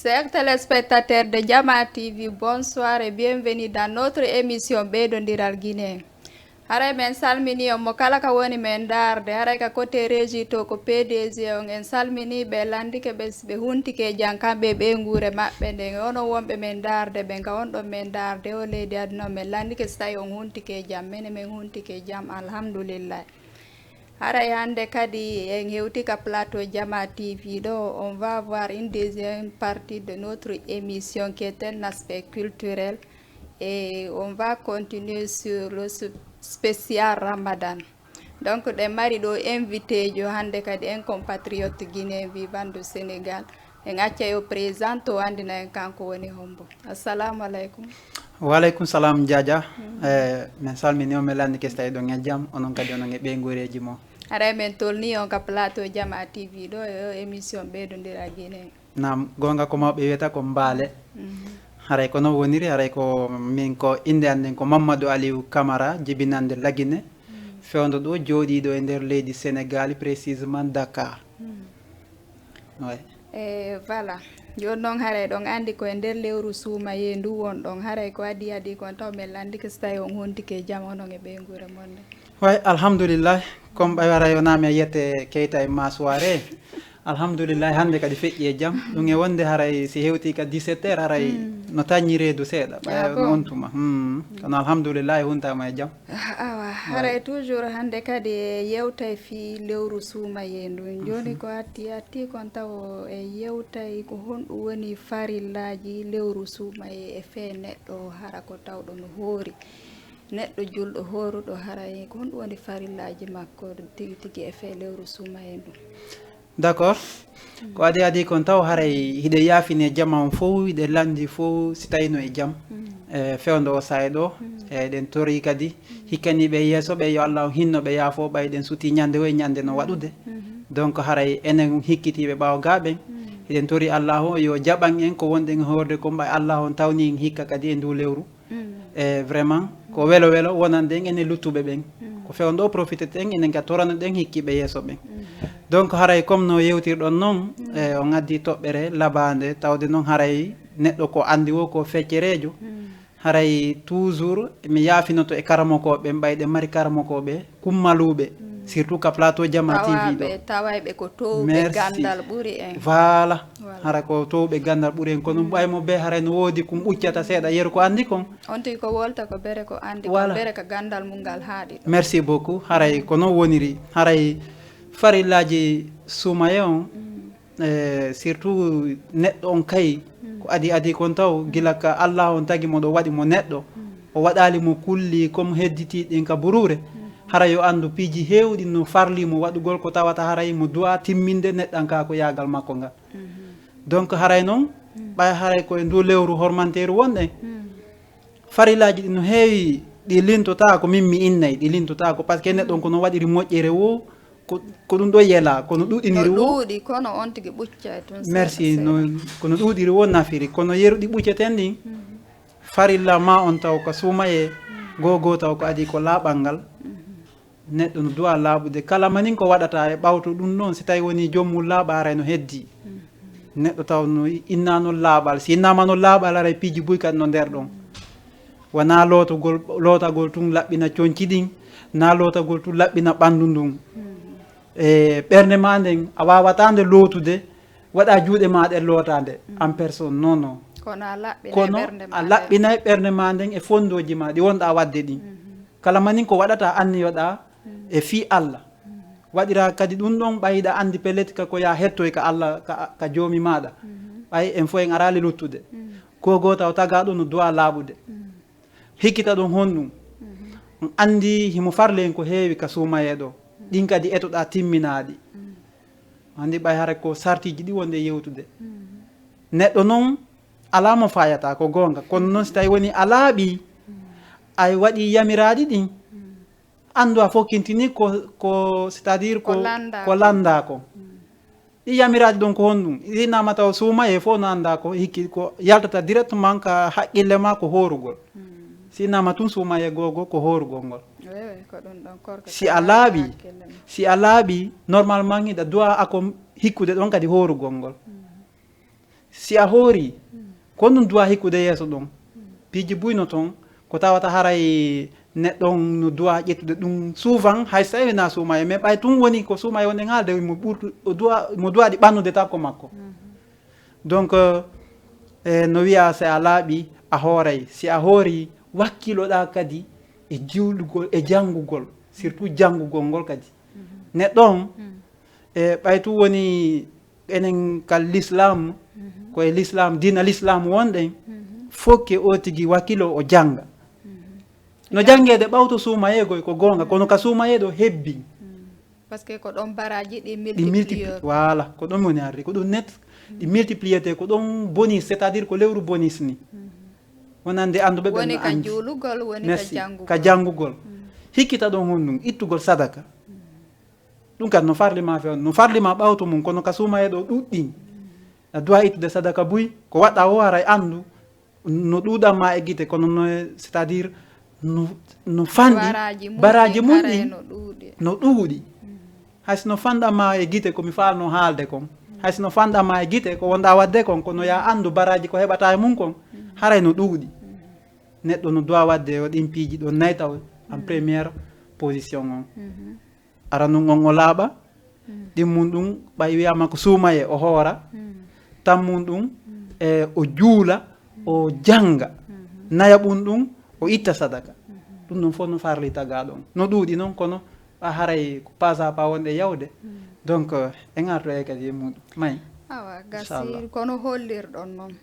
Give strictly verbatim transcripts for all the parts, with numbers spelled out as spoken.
Chers téléspectateurs de Jama T V, bonsoir et bienvenue dans notre émission Ɓeydondiral Guinée. Haray men salmini on mo kala ka woni men ndaarde, haray ka côté régie to ko P D G on, en salmini ɓe, landike ɓe, si ɓe huntike jam kamɓe e ɓeynguure maɓɓe nden. Onon wonɓe men ndaarde ɓen, ka on ɗon men ndaarde o leydi aduna, men landike si tawi on huntike jam, mene men huntike jam, alhamdulillah. Haray hannde kadi en hewti ka plateau Jama T V ɗo, on va voir une deuxième partie de notre émission qui est un aspect culturel et on va continuer sur le sp- spécial Ramadan. Donc ɗen mari ɗo invité jo hannde kadi, un compatriote guinéen vivant du Sénégal. En acca yo présente o anndina en kanko woni hombo. Assalamu aleykum. Wa aleykum salam, Jaaja. Eh, men salmini on, men landike si tawi ɗon e jam, onon kadi onon e ɓeynguureeji mon. Haray men tolni on ka plateau Jama T V ɗo e o émission Ɓeydondiral Guinée. Naam, goonga ko mawɓe wiyata ko mbaale. Mhm. Haray ko non woniri, haray ko min ko innde an nden ko Mamadou Aliou Camara, jibinannde Lagine. Mhm. Fewndo ɗo, jooɗiiɗo e nder leydi Sénégal, précisément Dakar. Mhm. Ouais. E voilà. Jooni noon haray ɗon anndi ko e nder lewru suumayee ndu won ɗon. Haray ko adii adii kon taw men landike si tawi on huntike jam onon e ɓeynguure mon nde. Way, alhamdulillah. Comme ɓay haray wonaa mi e yette Keita e Massoiré. Alhamdulillah, hannde kadi feƴƴi e jam. Ɗum e wonde haray si hewti ka dix-sept heures, haray no tañi reedu seeɗa. Ɓay on tuma. Hmm. Kono alhamdulillah, huntaama e jam. Awa, haray toujours hannde kadi e yewtay fii lewru suumayee ndun. Jooni ko atti, atti kon taw e yewtay ko honɗum woni farillaaji lewru suumayee e fee neɗɗo hara ko tawɗo no hoori. Neɗɗo julɗo hooruɗo haray ko honɗum woni farillaaji makko tigi tigi e fee lewru suumayee ndun? D'accord. Ko adii adii kon taw haray hiɗen yaafini e jama on fow, hiɗen lanndi fow si tawi no e jam. Mm. E fewndo o sa'i ɗo, mm, e eɗen tori kadi hikkaniiɓe yeeso ɓe yo Allah on hinno ɓe yaafo ɓay ɗen suti ñande o e ñande no waɗude. Mhm. Donc haray enen hikkitiiɓe ɓaawo gaa ɓen, mm, hiɗen tori Allah o yo jaɓan en ko wonɗen hoorde kon ɓay Allah on tawni en hikka kadi e ndu lewru. Mm. E vraiment ko welo welo wonande en enen luttuɓe ɓen. Mm. Ko fewndo o profiteten enen ka toranoɗen hikkiiɓe yeeso ɓen. Mm. Donc haray comme no yewtirɗon noon, mm, e on addi toɓɓere labaande, tawde noon haray neɗɗo ko anndi wo ko feccereejo. Mm. Haray toujours mi yaafinoto e karamokooɓe ɓen ɓay ɗen mari karamokooɓe kummaluuɓe, mm, surtout ka plateau Jama T V ɗo. Tawayɓe, tawayɓe ko towɓe ganndal ɓuri en. Voilà. Voilà. Hara ko towɓe ganndal ɓuri en. Kono, mm, ɓay mo bee haray no woodi kum ɓuccata seeɗa yeru ko anndi kon. On tigi ko wolta ko bere ko anndi kon, voilà, bere ka ganndal mum ngal haaɗi ɗo. Merci beaucoup. Haray ko non woniri. Haray farillaaji suumayee on, mm, e surtout neɗɗo on kay, mm, ko adii adii kon taw, mm, gila ka Allah on tagi mo ɗo waɗi mo neɗɗo, mm, o waɗaali mo kulli comme hedditiiɗi ɗin ka buruure, mm, hara yo anndu piiji heewɗi no farli mo waɗugol ko tawata haray mo du'a timminde neɗɗankaakoyaagal makko ngal. Mhm. Donc haray noon, mm, ɓay haray ko e ndu lewru hormanteeru wonɗen, mm, farillaaji ɗi no heewi, ɗi lintotaako, min mi innay, ɗi lintotaako, parce que neɗɗo on ko no waɗiri moƴƴere wo, ko, ko ɗum ɗo yela, kono ɗuuɗiniri wo. No ɗuuɗi, kono on tigi ɓuccay tun seeɗa. Merci, seeɗa. No, kono ɗuuɗiri wo nafiri, kono yeru ɗi ɓucceten ɗin, mhm, farilla ma on taw ka suumayee, mhm, goo goo taw ko adii ko laaɓal ngal. Mhm. Neɗɗo no du'a laaɓude. Kala manin ko waɗata e ɓawto ɗum ɗon, si tawi woni joom mum laaɓa, haray no heddi. Mhm. Neɗɗo taw no inna noon laaɓal. Si innaama noon laaɓal, haray piiji buy kadi no nder ɗon. Wonaa lootugol, lootagol tun laɓɓina conci ɗin, naa lootagol tun laɓɓina ɓanndu ndun. Mhm. E ɓernde ma nden, a waawataa nde lootude, waɗa juuɗe ma ɗen lootaa nde, mm, en personne, non, non. Kono a laɓɓinay ɓernde ma nden. Kono a laɓɓinay ɓernde ma nden e fonndooji ma ɗi wonɗaa waɗde ɗin. Mhm. Kala manin ko waɗata anniyoɗaa, mm, e fii Allah. Mm. Waɗira kadi ɗum ɗon ɓay hiɗa anndi pellet ka ko yaa hettoy ka Allah, ka, ka Joomi maaɗa. Mhm. Ɓay en fof en araali luttude. Mm. Goo goo taw tagaaɗo no du'a laaɓude. Mm. Hikkita ɗum honɗum? Mhm. On anndi himo farli en ko heewi ka suumayee ɗo. Mm. Ɗin kadi etoɗaa timminaaɗi. Mm. Anndi ɓay hara ko sartiiji ɗi wonde yewtude. Mm. Neɗɗo non alaa mo faayata, ko goonga. Kono non si tawi woni a laaɓi, mm, ay waɗi yamiraaɗi ɗin, mm, anndu a fokkintini ko, ko, c'est-à-dire ko, ko lannda ko. Ko lannda ko. Mm. Ɗi yamiraaɗi ɗon ko honɗum? Ɗi innama taw suumayee fof no annda ko hikki ko yaltata directement ka haqqille ma ko hoorugol. Mm. Si innama tun suumayee goo goo ko hoorugol ngol. Oui, oui, ko ɗum ɗon korka. Si a laaɓi, hakkille ma. Si a laaɓi, normalement hiɗa du'a ako hikkude ɗon kadi hoorugol ngol. Mm. Si a hoori, ko honɗun duwaa hikkude yeeso ɗon? Piiji buy no ton, ko tawata haray neɗɗo on no duwaa ƴettude ɗun souvent, hay so tawii na suumayee, mais ɓay tun woni ko suumayee wonɗen haalde, mo ɓurtu, o duwaa, mo duwaa ɗi ɓannude tan ko makko. Donc, eh, eh, no wiyaa, si a laaɓii, a hooray. Si a hoori, wakkiloɗaa kadi e juulugol, e janngugol, surtout janngugol ngol kadi. Neɗɗo on, e ɓay tun woni enen ka l'islam, ko e l'islam, diina l'islam wonɗen, fokke o tigi wakkilo o jannga. No janngeede ɓawto suumayeegoy ko goonga, kono ka suumayeeɗo hebbi. Parce que ko ɗon baraaji ɗi Ɗi multiplier, multiplier. Voilà, ko ɗon woni arde, ko ɗum net, ɗi multiplier te, ko ɗon bonus, c'est-à-dire ko lewru bonus ni. Wonande annduɓe ɓen Woni no ka anndi. Juulugol, woni ka Merci. Janngugol. Ka janngugol. Hikkita ɗon honɗun, ittugol sadaka. Ɗum kan no farli ma few, no farli ma ɓawto mum, kono ka suumayeeɗo ɗuɗɗin. A duwaa ittude sadaka buy, ko waɗɗaa o haray anndu, no ɗuuɗan ma e gite, kono no, c'est-à-dire, no, no fanɗi, Baraaji mun baraaji ɗin mun haray ɗin no ɗuuɗi. no ɗuuɗi. Hay si no fanɗan ma e gite ko mi faalno haalde kon, hay si no fanɗan ma e gite ko wonɗaa waɗde kon, kono yaa anndu baraaji ko heɓataa e mun kon, haray no ɗuuɗi. Neɗɗo no duwaa waɗde o ɗin piiji ɗon nay taw en première position on. Aranun on o laaɓa, ɗimmun ɗum ɓay wiyaama ko suumayee o hoora, tammun ɗum e o juula, o jannga, nayaɓun ɗum o itta sadaka. Ɗum ɗon fof no farli tagaaɗo on. No ɗuuɗi noon, kono ɓa haray ko pas à pas wonɗe yawde. Donc, eh, en artoyay kadi e muɗum. May. Awa, Inchallah. Gasi, kono hollirɗon noon.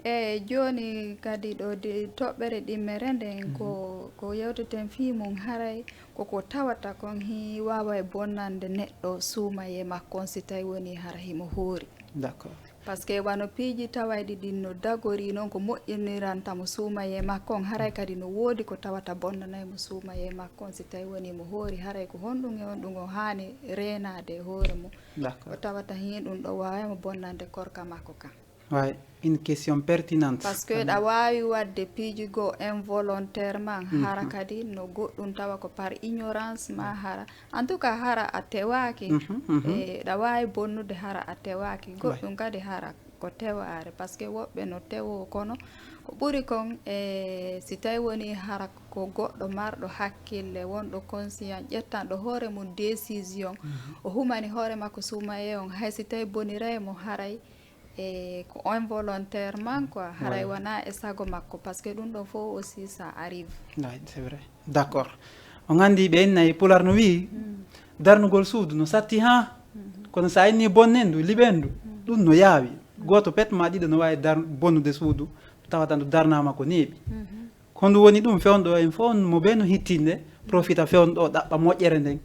E jooni kadi ɗo de toɓɓere ɗimmere nden ko, ko yewteten fii mum haray koko tawata kon hi waawa e bonnande neɗɗo suumayee makko on si tawi woni hara himo hoori. D'accord. Parce que wano piiji tawayɗi ɗin no dagori noon ko moƴƴiniranta mo suumayee makko on, haray kadi no woodi ko tawata bonnanay mo suumayee makko on si tawi woni mo hoori, haray ko honɗum e honɗum o haani reenaade e hoore mum. Ko D'accord. Tawata hin ɗum ɗo waawa mo bonnande korka makko kan. Way, une question pertinente. Parce que ɗa waawi waɗde piiji goo involontairement, hara kadi no goɗɗum tawa ko par ignorance ma hara. En tout cas, hara a tewaaki. Mhm, mhm. E, ɗa waawi bonnude hara a tewaaki. Way. Goɗɗum kadi hara ko tewaare. Parce que woɓɓe no tewoo kono ko ɓuri kon e si tawi woni hara ko goɗɗo marɗo hakkille, wonɗo conscient, ƴettanɗo hoore mum décision. O humani hoore makko suumayee on, hay si tawi boniray mo haray e ko involontairement quoi, haray Ouais. Wona e sago makko, parce que ɗum ɗon fof aussi ça arrive. Way, c'est vrai. D'accord. On anndi ɓe innay pular no wi'i, darnugol suudu no satti haa. Kono sa inni bonnendu, liɓendu, ɗum no yaawi. Gooto pet ma ɗiɗo no waawi dar-, bonnude suudu, tawata ndu darnaama ko neeɓi. Ko ndu woni ɗum fewndo en fof mo ɓe no hittinde, profita fewndo ɗaɓɓa moƴƴere nden.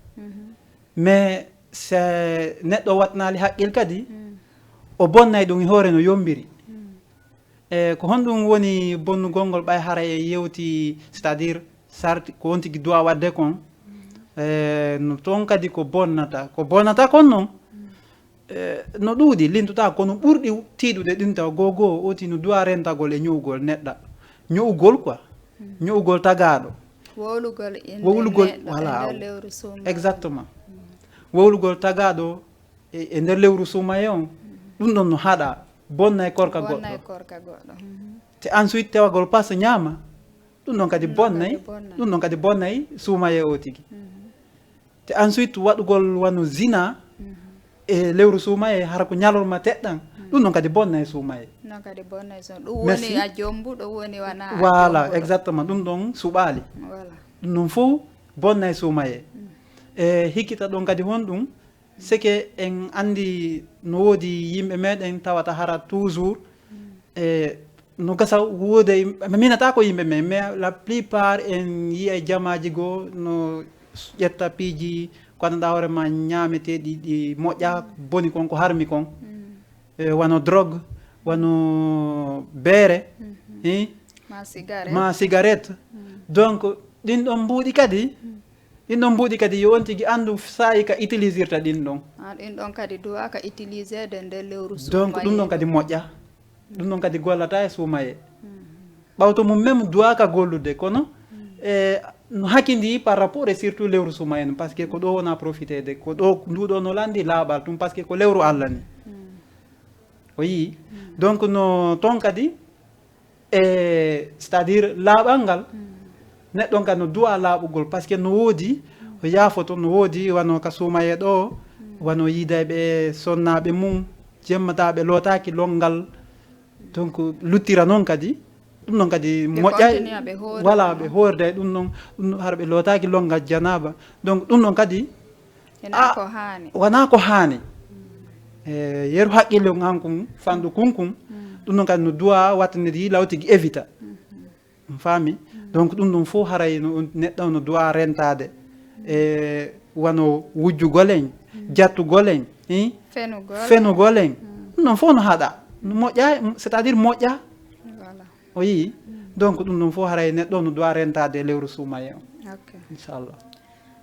Mais se neɗɗo waɗnaali haqqil kadi, o bonnay ɗum e hoore no yombiri. E ko honɗum woni bonnugol ngol ɓay haray yewti, c'est-à-dire sarti ko on tigi duwa waɗde kon? E no toon kadi ko bonnata, ko bonnata kon noon, e no ɗuuɗi lintuɗaa, kono ɓurɗi tiiɗude ɗin taw goo goo oti no duwa rentagol e ño'ugol neɗɗa, ño'ugol quoi, ño'ugol tagaaɗo. Wowlugol inde Wowlugol, neɗɗo voilà. E nder lewru suumayee. Exactement. Wowlugol tagaaɗo e, e nder lewru suumayee on, ɗum ɗon no haɗa, bonnay korka goɗɗo. Bonnay korka goɗɗo. Mhm. Te ensuite tewagol passe ñaama, ɗum ɗon kadi Ɗum ɗon bonnay, kadi bonnay. Ɗum ɗon kadi bonnay suumayee o tigi. Mhm. Te ensuite waɗugol wano zina e lewru suumayee, hara ko ñalorma teɗɗan, ɗum ɗon kadi bonnay suumayee. Non kadi bonnay son. Ɗum Merci. Woni a jombuɗo, woni wona a Voilà, jombuɗo. Exactement, ɗum ɗon suɓaali. Voilà. Ɗum ɗon fof bonnay suumayee. E hikkita ɗon kadi honɗum, c'est que en anndi no woodi yimɓe meɗen tawata hara toujours e no gasa woode, mi minata ko yimɓe men, mais la plupart en yi'ay jamaaji goo no ƴetta piiji ko annduɗaa hoore ma ñaameteeɗi ɗi moƴƴa, boni kon, ko harmi kon. E wano drogue, wano beere, eh, Ma cigarette. Ma cigarette. Donc ɗin ɗon mbuuɗi kadi, ɗin ɗon mbuuɗi kadi yo on tigi anndu saa'i ka utilisirta ɗin ɗon. Ah, ɗin ɗon kadi duwaaka utilisede nder lewru Donc ɗum ɗon suumayee. Kadi moƴƴa, ɗum ɗon kadi gollata e suumayee. Ɓawto mum même duwaaka gollude, kono e no hakindii par rapport e surtout lewru suumayee, parce que ko ɗo wona profitede, ko ɗo ndu ɗo no lanndi laaɓal tun, parce que ko lewru Alla ni. O yii. Donc no toon kadi, e c'est-à-dire laaɓal ngal, neɗɗo on kadi no du'a laaɓugol, parce que no woodi o yaafoto, no woodi wano ka suumaye ɗo, wano yiidayɓe sonnaaɓe mum, jemma tawa ɓe lootaaki lonngal. Donc luttira noon kadi, ɗum noon kadi moƴƴay. Voilà, ɓe hoorda e ɗum noon. Ɗum noon hara ɓe lootaaki lonngal janaaba. Donc ɗum noon kadi, wonaa ko haani. E yeru haqqille on han kun fanɗu kun kun. Ɗum noon kadi no du'a wattanede yi law tigi évita. On faami? Donc ɗum ɗum fof haray no neɗɗo no du'a rentaade. E wano wujjugol en, jattugol en, i? Fenugol en. Ɗum ɗon fof no haɗa, no moƴƴa, c'est-à-dire moƴƴa. O yii. Donc ɗum ɗum fof haray neɗɗo no du'a rentaade e lewru suumaye on. Inchallah.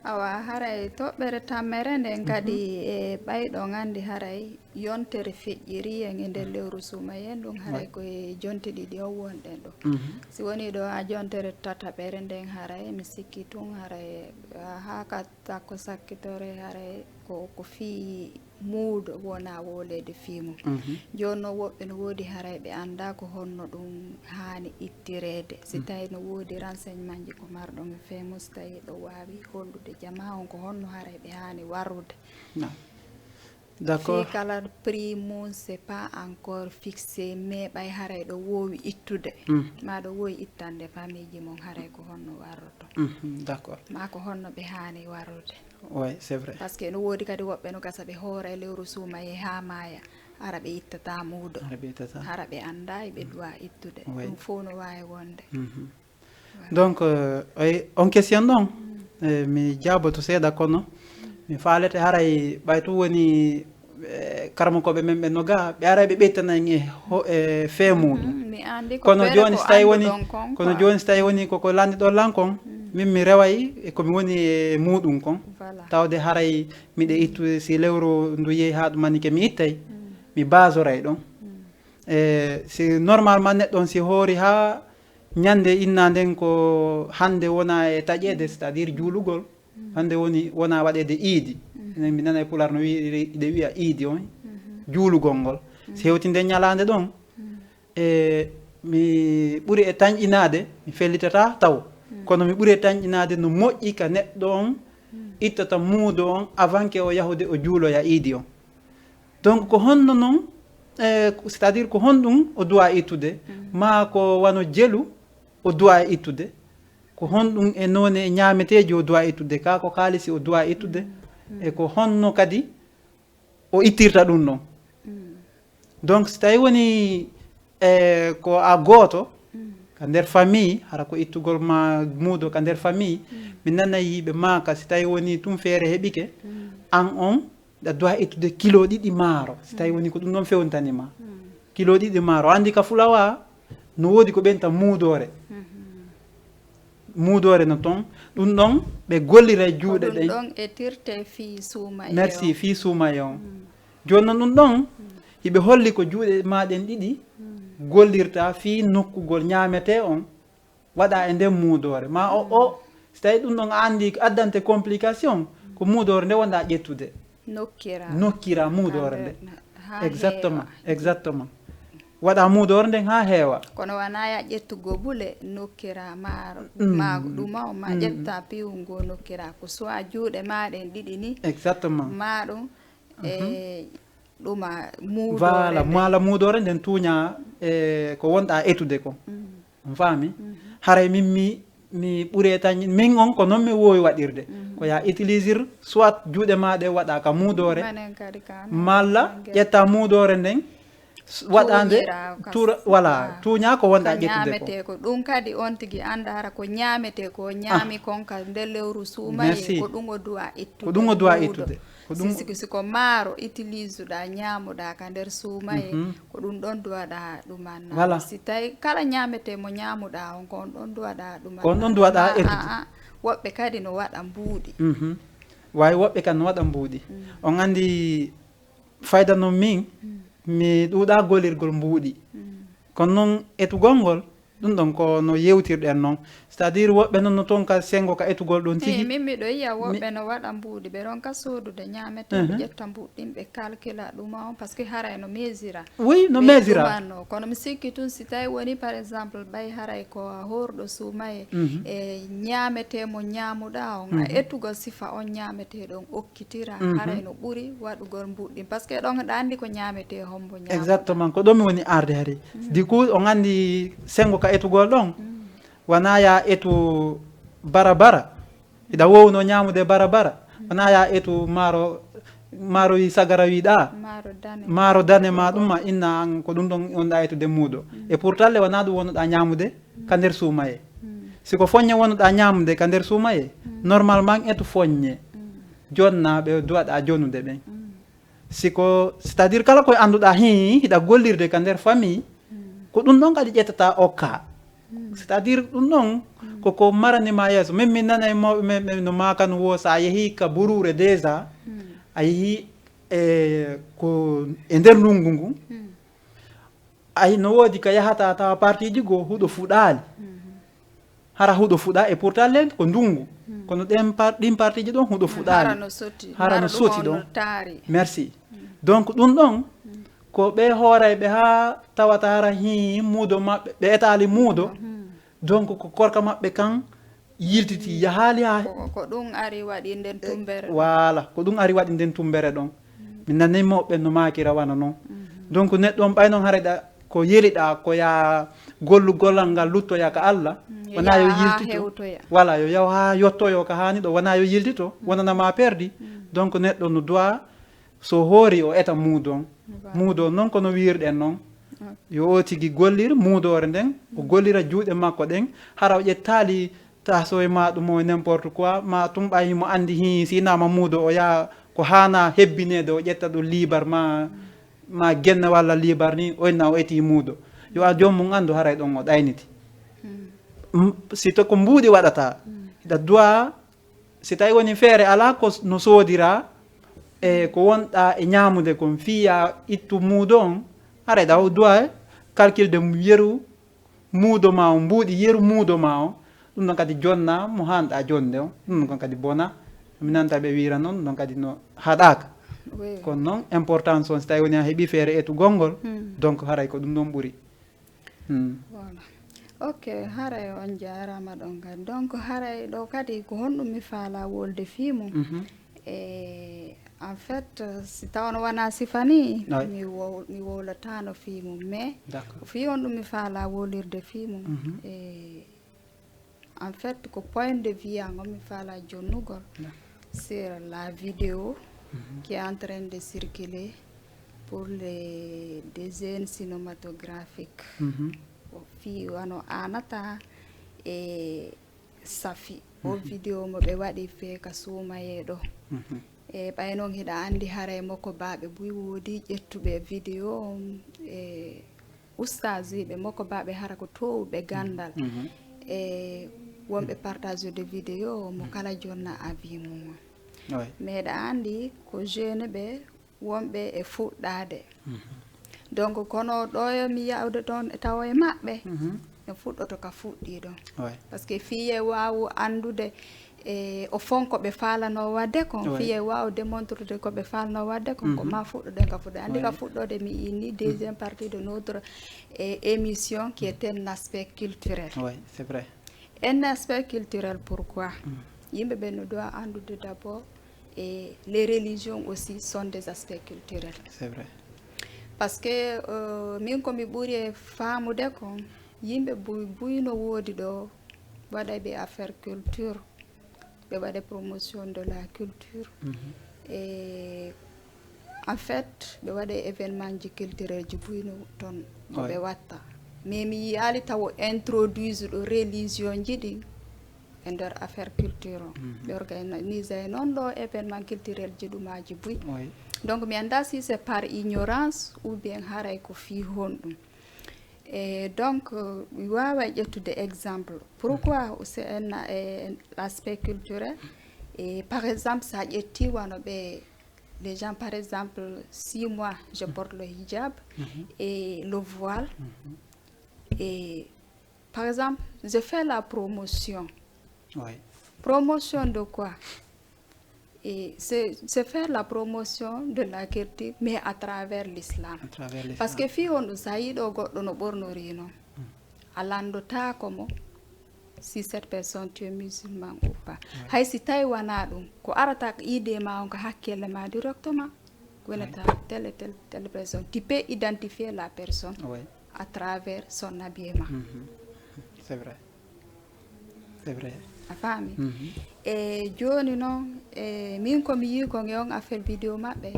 Awa, haray toɓɓere tammere nden kadi, e ɓayɗo on anndi haray yontere feƴƴiri en e nder lewru suumaye ndun, haray ko e jonte ɗiɗi on wonɗen ɗo. Si woni ɗo a jontere tataɓere nden, haray mi sikki tun haray, ah, haa ka takko sakkitore, haray ko, ko fii muudo wona wooleede fii mum. Jooni non woɓɓe no woodi haray ɓe anndaa ko honno ɗum haani ittireede. Si tawi no woodi renseignementji ko marɗon e fee mum, si tawi ɗo waawi hollude jamaa on ko honno haray ɓe haani warrude. Fii kala prix mum, c'est pas encore fixé, mais ɓay haray ɗo woowi ittude, ma ɗo woowi ittande famille ji mum, haray ko honno warroto? D'accord. Ma ko honno ɓe haani warrude? Oui, c'est vrai. Parce que no woodi kadi woɓɓe no gasa ɓe hoora e lewru suumaye haa maaya, hara ɓe ittata muudo. Hara ɓe ittata. Hara ɓe anndaa e ɓe du'a ittude. Oui. Ɗum fof no waawi wonde. Donc, euh, oy, on question ɗon, eh, mi jaaboto seeɗa, kono mi faalete haray ɓay tun woni, eh, karamokooɓe men ɓen no ga, ɓe aray ɓe ɓeytana en e ho-, e fee muuɗum. Kono jooni si tawi woni, kono jooni si tawi woni koko lanni ɗon lan kon, min mi reway e ko mi woni e muuɗum kon. Tawde haray miɗe ittu si lewru ndu yehi haa ɗum manike mi ittay, mi baasoray ɗon. E si normalement neɗɗo on si hoori haa ñande inna nden ko hande wona e taƴeede, c'est-à-dire juulugol. Hande woni wona waɗeede iidi. Enen mi nana e Pulaar no wi-, wi-, ɓe wi'a iidi on, juulugol ngol. Si hewtinde ñalaande ɗon, e mi ɓuri e tanƴinaade, mi fellitata taw. Kono mi ɓuri e tanƴinaade no moƴƴi ka neɗɗo on ittata muudo on avant que o yahude o juuloya iidi on. Donc ko honno non, eh, c'est-à-dire ko honɗum o du'a ittude, ma ko wano jelu o du'a ittude, ko honɗum e noone e ñaameteeji o du'a ittude, ka ko kaalisi o du'a ittude, e ko honno kadi o ittirta ɗum non. Donc si tawi woni, eh, ko a gooto ka nder famille, hara ko ittugol ma muudo ka nder famille, mi nana yiiɓe maaka si tawi woni tun feere heɓike, an on ɗa du'a ittude kilo ɗiɗi maaro, si tawi woni ko ɗum ɗon fewnitani ma. Kilo ɗiɗi maaro. Andi ka fulawa, no woodi ko ɓenta muudoore. Muudoore no ton. Ɗum ɗon ɓe gollira e juuɗe ɗen. Ɗon e tirte fii suumaye. Merci, fii suumaye on. Jooni non ɗum ɗon, hiɓe holli ko juuɗe ma ɗen ɗiɗi gollirta fii nokkugol ñaametee on. Waɗa e nden muudoore. Ma o, o, si tawi ɗum ɗon a anndi ko addante complication, ko muudoore nde wonɗa ƴettude. Nokkira. Nokkira muudoore nde. Exactement, exactement. Waɗa muudoore nden haa heewa. Kono wanaa ya ƴettu gobule, nokkira maaro, ma ɗuma o, ma ƴetta piiwu ngo nokkira. Ko soit juuɗe ma ɗen ɗiɗi ni. Exactement. Ma ɗum, e ɗuma muudoore. Voilà, mala muudoore nden tuuña e ko wonɗa etude ko. On faami? Haray min mi, mi ɓure tañ, min on ko non mi woowi waɗirde. Ko ya utiliser soit juuɗe ma ɗe waɗa ka muudoore, malla ƴetta muudoore nden, waɗa nde, tura, voilà, tuuña ko wonɗa ƴettude ko. Ko ɗum kadi on tigi annda hara ko ñaametee ko ñaami kon ka nder lewru suumaye, ko ɗum o du'a ittude. Ko ɗum o du'a ittude. Ko ɗum. Si, si, si ko maaro utiliser ɗa, ñaamuɗa ka nder suumaye, ko ɗum ɗon du'aɗa ɗuman. Voilà. Si tawi kala ñaametee mo ñaamuɗa on, ko on ɗon du'aɗa ɗuman. Ko on ɗon du'aɗa ettude. Woɓɓe kadi no waɗa mbuuɗi. Waawi woɓɓe kadi no waɗa mbuuɗi. On anndi fayda non min, mi ɗuuɗa golirgol mbuuɗi. Kono non etugol ngol, Ɗum ɗon ko no yewtirɗen noon. C'est-à-dire woɓɓe noon no toon ka senngo ka etugol ɗoon eyi tigi. Min miɗo yiya woɓɓe no waɗa mbuuɗi ɓe ronka soodude ñaametee ɓe ƴetta mbuuɗi ɗin ɓe calcula ɗuma on parce que haray no mesura. Oui no mesura. Kono mi sikki tun si tawi woni par exemple ɓay haray ko a horɗo suumaye e ñaametee mo ñaamuɗa on a etugol sifa on ñaametee ɗon okkitira haray no ɓuri waɗugol mbuuɗi ɗin parce que ɗon ɗa anndi ko ñaametee hombo ñaamuɗa. Exactement ko ɗon mi woni arde hari. Du coup on anndi senngo ka etugol ɗon. Wona ya etu bara bara hiɗa wowno ñaamude bara bara. Wona ya etu maaro maaro wi sagara wiɗa maaro dane ma ɗum ma inna an ko ɗum ɗon wonɗa etude muudo. E pourtalle wona ɗum wonoɗa ñaamude ka nder suumaye. Si ko foññe wonoɗa ñaamude ka nder suumaye normalement etu foññe jonna ɓe duwaɗa jonude ɓen. Si ko c'est-à-dire kala koye annduɗa hi hiɗa gollirde ka nder famille ko ɗum ɗon kadi ƴettata okka. C'est-à-dire ɗum ɗon koko maranima yeeso min min nanay mawɓe men ɓen no makano wo sa yeehi ka buruure déjà a yeehi e ko e nder ndungu ngu ay no woodi ka yahata tawa partiji goo huɗo fuɗaali. Hara huɗo fuɗa e pourtant len ko ndungu kono ɗen par ɗin partiji ɗon huɗo fuɗali hara no soti ɗon. Merci. Donc ɗum ɗon ko ɓe hoorayɓe ha tawata hara hi muudo maɓɓe ɓe etali muudo. Donc ko korka maɓɓe kan yiltiti yahaali ha ko ɗum ari waɗi nden tumbere. Voilà ko ɗum ari waɗi nden tumbere ɗon. Min nanay mawɓe no maakira wano non. Donc neɗɗo on ɓay non haray ɗa ko yeliɗa ko ya gollu gollal ngal luttoya ka Allah wona yo yiltito. Voilà yo yaw ha yottoyo ka hani ɗo wona yo yiltito wonana ma perdi. Donc neɗɗo no doit so hoori o eta muudo on. Muudo on non kono wiirɗen non yo o tigi gollir muudoore nden o gollira juuɗe makko ɗen hara o ƴettaali tasoy ma ɗum o n'importe quoi ma tum ɓay himo andi hi sinama muudo o yaha ko hana hebbineede o ƴetta ɗum liibar ma ma genne walla liibar ni o inna o eti muudo yo a joom mum andu haray ɗon o ɗayniti. Si to ko mbuuɗi waɗata hiɗa duwa si tawi woni feere ala ko no soodira e ko wonɗa e ñaamude kon fiya ittu muudo on haray ɗa o duwa calcul de yeru muudo ma o mbuuɗi yeru muudo ma o. Ɗum ɗon kadi jonna mo hanɗa jonde o ɗum ɗon kadi bona. Mi nanta ɓe wira noon ɗum ɗon kadi no haɗaka. Kono noon importance on si tawi woni a heɓi feere etugol ngol donc haray ko ɗum ɗon ɓuri. Voilà. Ok, haray on jarama ɗon kadi donc haray ɗo kadi ko honɗum mi faala wolde fii mum? E en fait si tawno wona sifa ni mi wowlatano fii mum mais fii on ɗum mi faala wolirde fii mum e en fait ko point de vue an on mi faala jonnugol sur la vidéo qui est en train de circuler pour les des jeunes cinématographiques. Fii wano anata e safi o vidéo mo ɓe waɗi fee ka suumayee ɗo. E ɓay noon hiɗa anndi haray mokobaaɓe buy woodi ƴettuɓe vidéo on e ustaaziiɓe mokobaaɓe hara ko toowuɓe ganndal e wonɓe partager de vidéo mo kala jonna avis mum on. Meeɗa anndi ko jeune ɓe wonɓe e fuɗɗaade. Donc kono ɗo yo mi yawde toon e tawo e maɓɓe no fuɗɗoto ka fuɗɗi ɗon. Parce que fiye waawu anndude e o fon ko ɓe faalano wadde kon fiye waawu démontrude ko ɓe faalano wadde kon ko ma fuɗɗoɗen ka fuɗɗo anndi ka fuɗɗode mi inni deuxième partie de notre e émission qui est un aspect culturel. Un aspect culturel pourquoi yimɓe ɓe no doit anndude d'abord et les religions aussi sont des aspects culturels. C'est vrai. Parce que euh, min ko mi ɓuri e faamude kon yimɓe buy buy no woodi ɗo waɗay ɓe affaire culture ɓe waɗa promotion de la culture mm -hmm. Et en fait ɓe waɗa événement ji culturel ji buy no ton ko ɓe watta mais mi yiyaali tawo introduise ɗo religion ji ɗin e nder affaire culture o ɓe organisé noon ɗo événement culturel ji ɗumaji buy donc mi annda si c'est par ignorance ou bien haray ko fii honɗum e donc mi wawa ƴettude exemple pourquoi c'est un aspect culturel e par exemple sa ƴetti wano ɓe les gens par exemple six mois je porte le hijab et le voile et Par exemple, je fais la promotion. Oui. Promotion de quoi? Et c'est c'est faire la promotion de la culture, mais à travers l'islam. À travers l'islam. Parce que fii honɗum, so a yiɗo goɗɗo no ɓornori non, a lanndotaako mo si cette personne tu es musulman ou pas. Hay si tawi wonaa ɗum, ko arata idée ma on ka hakkille ma directement, ko wonata telle et telle, telle personne. Tu peux identifier la personne Oui. à travers son habillement. Mhm. C'est vrai. C'est vrai. A faami? Mhm. E jooni noon, e min ko mi yii kon e on affaire vidéo maɓɓe,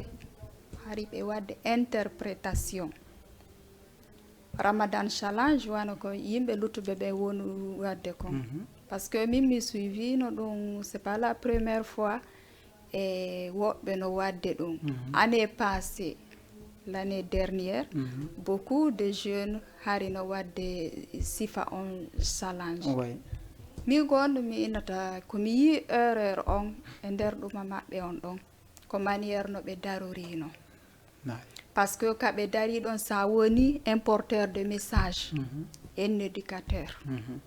hari ɓe waɗde interprétation. Ramadan Challenge, wano ko yimɓe luttuɓe ɓe woni waɗde kon. Mhm. Parce que min mi suivino ɗum, c'est pas la première fois, e woɓɓe no waɗde ɗum. Mhm. Année passée, l'année dernière, Mhm. beaucoup de jeunes hari no waɗde sifa on challenge. Oui. Min ko honɗum mi innata, ko mi yii erreur on e nder ɗuma maɓɓe on ɗon, ko manière no ɓe darorino. Nayi. Parce que ka ɓe dari ɗon, sa woni un porteur de message, Mhm. un éducateur. Mhm.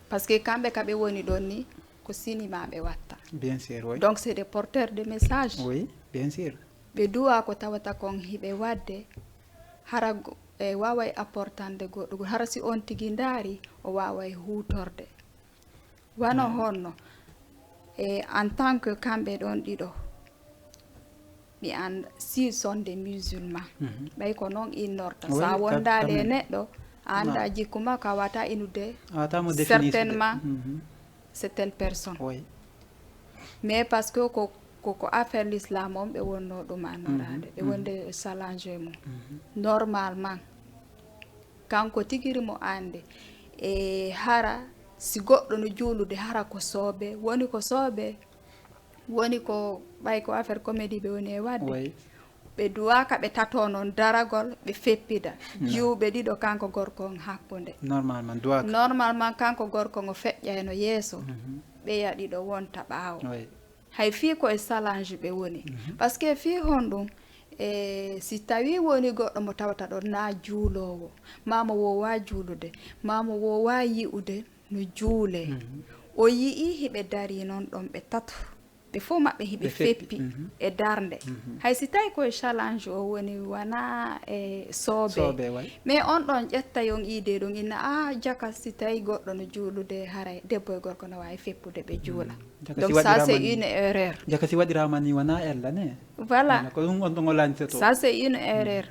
Parce que kamɓe ka ɓe woni ɗon ni, ko sinima ɓe watta. Bien sûr, oui. Donc c'est des porteurs de message. Oui, bien sûr. Ɓe duwa ko tawata kon hiɓe waɗde, hara go- e waaway apportande goɗɗo, hara si on tigi ndaari, o waaway huutorde. Wano honno, e en tant que kamɓe ɗon ɗiɗo, mi an si sont des musulmans. Mhm. Ɓay ko noon innorta. Oui, Sa ka- wondaali e quand même. Neɗɗo, a annda jikku makko, a wata inude A wata mo définir. Certainement, Mhm. c'est telle personne. Oui. Mais parce que ko, ko, ko affaire l'islam on ɓe wonno ɗum annoraade, ɓe wonde challenge mum. Normalement, kanko tigiri mo annde, e hara si goɗɗo no juulude, hara ko soobe, woni ko soobe, woni ko ɓay ko affaire comédie ɓe woni e waɗde. Oui. Ɓe duwaka ɓe tato noon daragol, ɓe feppida. Jiwɓe ɗiɗo, kanko gorko on hakkunde. Normalement, duwaka. Normalement, kanko gorko ngo feƴƴayno yeeso, ɓeya ɗiɗo wonta ɓaawo. Oui. Hay fii ko e challenge ɓe woni. Parce que fii honɗum, e si tawi woni goɗɗo mo tawata ɗon na juuloowo, ma mo woowa juulude, ma mo woowa yi'ude no juule. O yi'i hiɓe dari noon ɗon ɓe tato. Ɓe fof maɓɓe hiɓe Ɓe feppi. Feppi e darnde. Hay si tawi koye challenge o woni wona e soobe. Soobe, way. Mais on ɗon ƴetta yon idée ɗum inna, a, jaka si tawi goɗɗo no juulude, haray debbo e gorko no waawi feppude ɓe juula. Jaka si Donc ça waɗiraama c'est ni- une erreur. Jaka si waɗiraama ni wona ella ne. Voilà. Wona ko ɗum on ɗon o lancito. Ça c'est une erreur.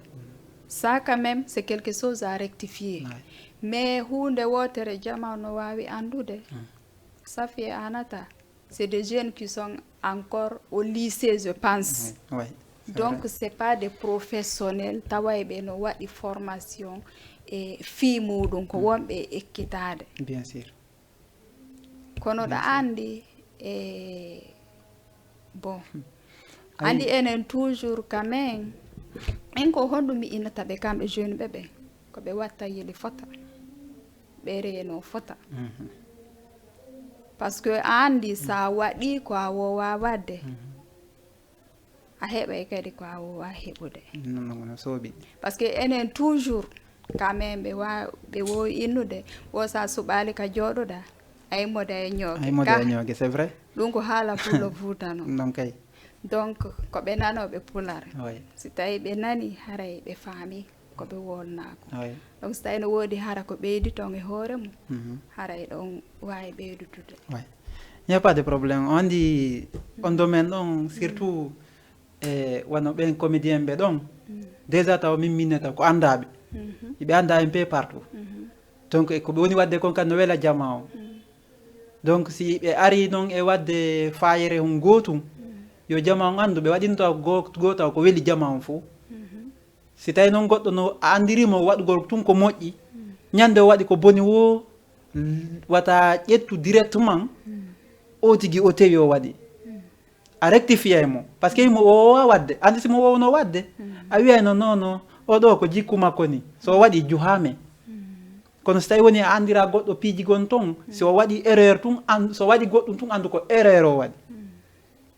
Ça quand même c'est quelque chose à rectifier. Way. Mais huunde wootere jama no waawi anndude. Safi e Anata, c'est des jeunes qui sont encore au lycée, je pense. Oui, oui, c'est Donc vrai. C'est pas des professionnels, tawa e ɓe no waɗi formation e fii muɗum ko wonɓe e ekkitaade. Bien sûr. Kono ɗa anndi e bon. Ayi. Anndi enen toujours quand même, en ko honɗum mi innata ɓe kamɓe jeune ɓe ɓen, ko ɓe watta yeli fota, ɓe reeno fota. Mhm. Parce que a anndi sa waɗi ko a woowa waɗde, a heɓay kadi ko a woowa heɓude. Non, non, non, sooɓi. Parce que enen toujours quand même ɓe wa ɓe wowi innude, wo sa suɓali ka jooɗoɗa, a immoda e ñooge. Ay moda e ñooge, c'est vrai. Ɗum ko haala pullo fuuta non. Non kay. Donc ko ɓe nanoɓe pular. Way. Si tawi ɓe nani, haray ɓe faami ko ɓe wolnako. Way. Donc si tawi no woodi hara ko ɓeydi ton e hoore mum, Mhm. haray ɗon waawi ɓeydutude. Ouais. Il n'y a pas de problème. On dit, on domaine ɗon, surtout, e wano ɓen comédien ɓe ɗon. Déjà taw min minnata ko anndaɓe. Iɓe annda un peu partout. Donc e ko ɓe woni waɗde kon kan no wela jama on. Donc si ɓe ari noon e waɗde fayere hun gootum, yo jama on anndu ɓe waɗinta go- gootaw ko weli jama on fof. Si tawi noon goɗɗo no a anndiri mo waɗugol tun ko moƴƴi, ñande o waɗi ko boni wo, l- wata ƴettu directement o tigi o tewi o waɗi. A rectifiyay mo. Parce que mo o wowa waɗde. Anndi si mo wowno waɗde, a wiyayno non, non, o ɗo ko jikku makko ni. So o waɗi juhame. Kono si tawi woni a anndira goɗɗo piiji gon ton, si o waɗi erreur tun, an- so waɗi goɗɗum tun, anndu ko erreur o waɗi.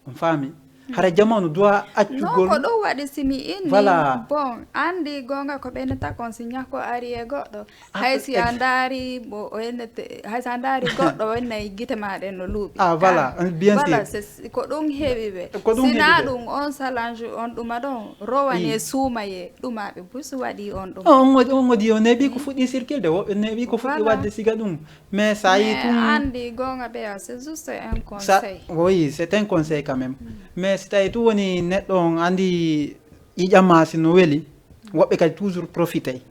On faami? Hara jamanu doit non accugol ko ɗum waɗi si mi inni. Voilà. Bon, anndi goonga ko ɓeynata kon si ñakko ari e goɗɗo. Ah, hay si a ex- ndaari mo o ennete hay si a ndaari goɗɗo o enna e gite ma ɗen no luuɓi. Ah, voilà. Bien sûr. Voilà, c'est- ko ɗum heewi ɓe. Ko ɗum heewi ɓe. Sina ɗum on salange on ɗuma ɗon rowane suumaye ɗuma ɓe bus waɗi on ɗum. On ngodi on ngodi o neeɓi ko fuɗɗi circuler de woɓɓe neeɓi ko fuɗɗi waɗde siga ɗum. Mais ça y est, mais andi gonga ɓeya c'est juste un conseil. Oui, c'est un conseil quand même. Mais si tawi tu woni neɗɗo on andi ƴiƴamma si no weli, woɓɓe kadi toujours profitey.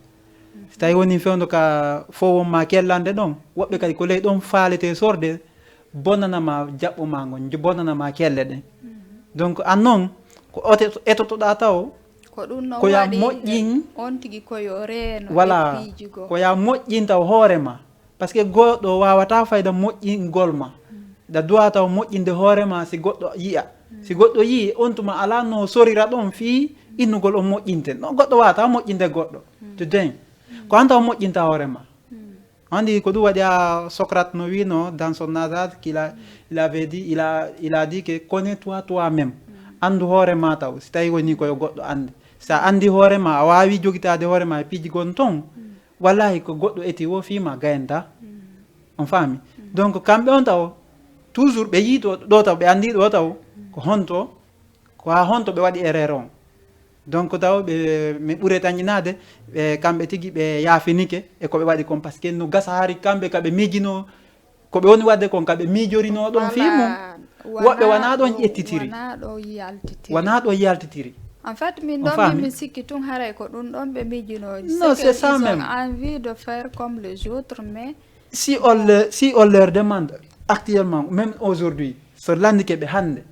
Si tawi woni fewndo ka fowon ma kellande ɗon, woɓɓe kadi ko ley ɗon faalete sorde, bonanama jaɓɓo ma ngon, bonanama kelle ɗen. Donc an non ko etotoɗa taw ko ɗum non ko ya waɗi moƴƴin on tigi ko yo reeno. Voilà, e piiji goo ko ya moƴƴinta hoore ma. Parce que goɗɗo wawata fayda moƴƴingol ma. Da duwata o moƴƴinde hoore ma si goɗɗo yi'a. Si goɗɗo yi'i on tuma ala no sorira ɗon fii innugol on moƴƴinte no goɗɗo wawata moƴƴinde goɗɗo. To den ko anta o moƴƴinta hoore ma. Andi ko ɗum waɗi a Socrate no wino dans son adage qu'il a il avait dit il a il a dit que connais-toi toi-même. Andu hoore ma taw si tawi woni ko yo goɗɗo andi. Sa andi hoore ma a wawi jogitade hoore ma e piiji gon ton. Wallahi ko goɗɗo eti wo fima gayanta. On faami? Donc kamɓe on taw toujours ɓe yii ɗo taw ɓe andi ɗo taw ko honto ko ha honto ɓe waɗi erreur on. Donc taw ɓe mi ɓure tañinade ɓe kamɓe tigi ɓe yaafinike e ko ɓe waɗi kon parce que no gasa hari kamɓe ka ɓe miijino ko ɓe woni wadde kon ka ɓe miijorino ɗon fii mum. Woɓɓe wana ɗon ƴettitiri. Wana ɗo yaltitiri. En fait min ɗon min mi sikki tun haray ko ɗum ɗon ɓe miijino. Non, c'est ça même. Envie de faire comme les autres mais si on leur, si on leur demande actuellement même aujourd'hui so landike ɓe hannde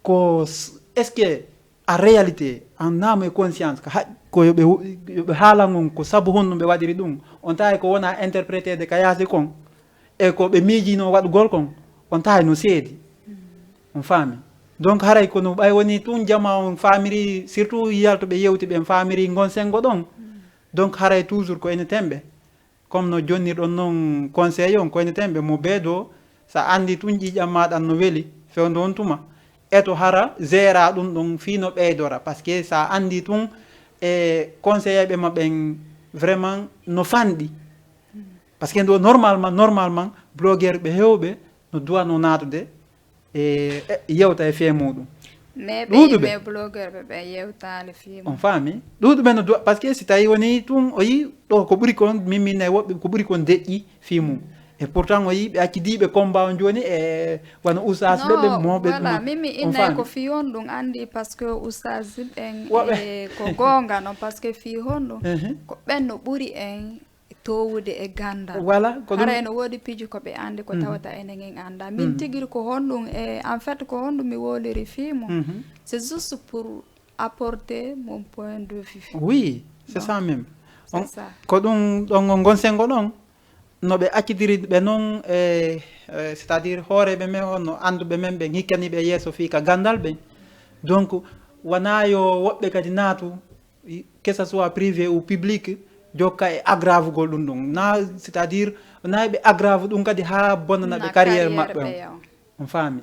ko est-ce que a réalité en âme et conscience ko haƴ ko yoɓe yoɓe haalan on ko sabu honno ɓe waɗiri ɗum on tawi ko wona interprété de ka yaasi kon e ko ɓe miijino waɗugol kon on tawi no seedi. On faami? Donc haray kono ɓay woni tun jama on faamiri surtout yalto ɓe yewti ɓen faamiri ngon sengo ɗon. Donc haray toujours ko ene temɓe comme no jonnirɗon noon conseil on ko ene temɓe mo beedo sa anndi tun ƴiiƴam maɗan no weli fewndo on tuma eto hara gera ɗum ɗon fii no ɓeydora parce que sa anndi tun e conseillerɓe ma ɓen vraiment no fanɗi. Parce que ndo normalement normalement blogueur ɓe hewɓe no duwano naatude e yewta e fee muɗum. Mais ɓe yimɓe blogueur ɓe ɓe yewtaali fii on faami ɗuuɗuɓe no duwa parce que si tawi woni tun o yi ɗo ko ɓuri kon mimminna e woɓɓe ko ɓuri kon deƴƴi fii mum. Et pourtant o yi ɓe accidiiɓe combat on jooni e wano usas ɓe ɓe moɓe voilà mimi innay ko fii on ɗum anndi parce que usas ɓen e ko goonga non parce que fii honɗum ko ɓen no ɓuri en towude e gandal. Voilà ko ɗum haray no woodi piiji ko ɓe anndi ko tawata enen en annda min tigiri ko honɗum e en fait ko honɗum mi woliri fii mum. C'est juste pour apporter mon point de vue. Oui, c'est ça même. C'est ça. Ko ɗum ɗon on gonsengo ɗon no ɓe accitiri ɓe noon e c'est à dire hooreɓe men on no annduɓe men ɓen hikkaniɓe yeeso fii ka gandal ɓen. Donc wona yo woɓɓe kadi naatu que ça soit privé ou public jokka e agravugol ɗum ɗum na c'est à dire na ɓe agrave ɗum kadi ha bonnana ɓe carrière maɓɓe on. On faami?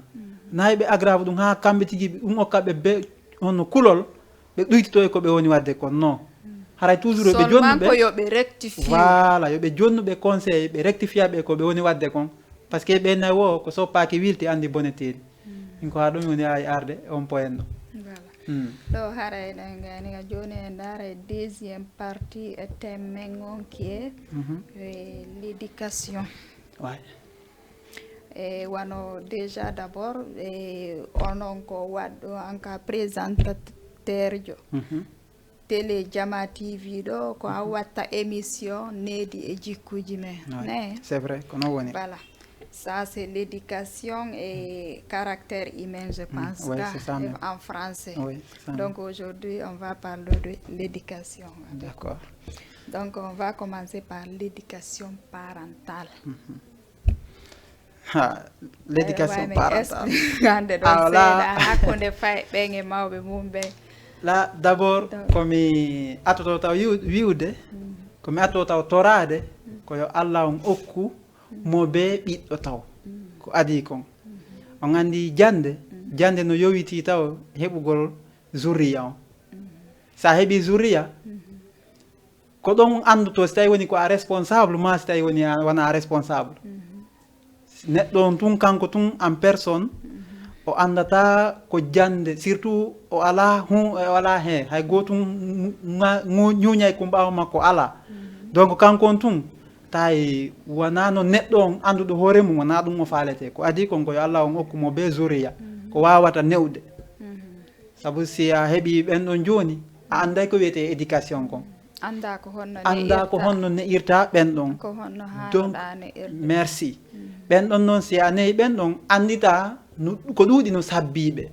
Na ɓe agrave ɗum ha kamɓe tigi ɗum okka ɓe be honno kulol ɓe ɗuytito e ko ɓe woni wadde kon non. Haray toujours ɓe jonnuɓe yoɓe rectifie. Voilà yoɓe jonnuɓe conseil ɓe rectifia ɓe ko ɓe woni wadde kon. Parce que ɓe nayi wo ko soppaaki wilti andi bone teeri. Min ko ha ɗum woni ay arde on poyen ɗo. Voilà. Ɗo haray ɗen gani ga joni e ndara e deuxième partie e thème men on qui est l'éducation. E wano déjà d'abord e onon ko waɗɗo anka présentateur jo télé jama tv ɗo ko a watta émission needi e jikkuji men ne. C'est vrai ko non woni. Voilà. Ça c'est l'éducation et caractère humain je pense. Oui, c'est ça même. En français. Oui, c'est ça. Donc aujourd'hui on va parler de l'éducation. D'accord. Donc on va commencer par l'éducation parentale. Ha l'éducation parentale hande ɗon seeɗa hakkunde fay ɓen e mawɓe mum ɓen. La d'abord komi atoto taw wi'ude komi atoto taw toraade ko yo allah on okku mo be ɓiɗɗo taw ko adii kon. On anndi jannde Jannde no yowitii taw heɓugol zurriya on. So a heɓii zurriya, ko ɗon anndotoo si tawii woni ko a responsable maa si tawii woni a wonaa responsable. Neɗɗo on tun, kanko tun en personne, o anndataa ko jannde, surtout o alaa hun, o alaa hee, hay gootum ŋa-, ŋu-, ñuuñay kun ɓaawo makko alaa. Donc kanko on tun, tawi wonaa no neɗɗo on annduɗo hoore mum, wonaa ɗum o faaletee. Ko adii kon ko yo Allah on okku mo bee zuriya, ko waawata ne'ude. Sabu si a heɓii ɓen ɗon jooni, a annday ko wiyetee éducation kon. Anndaa ko honno Anndaa ko ne'irta. Honno ne'irta ɓen ɗon. Ko honno Donc, haanoɗaa ne'irde. Merci. Ɓen ɗon noon, si a ne'i ɓen ɗon, annditaa no, ko ɗuuɗi no sabbii ɓe.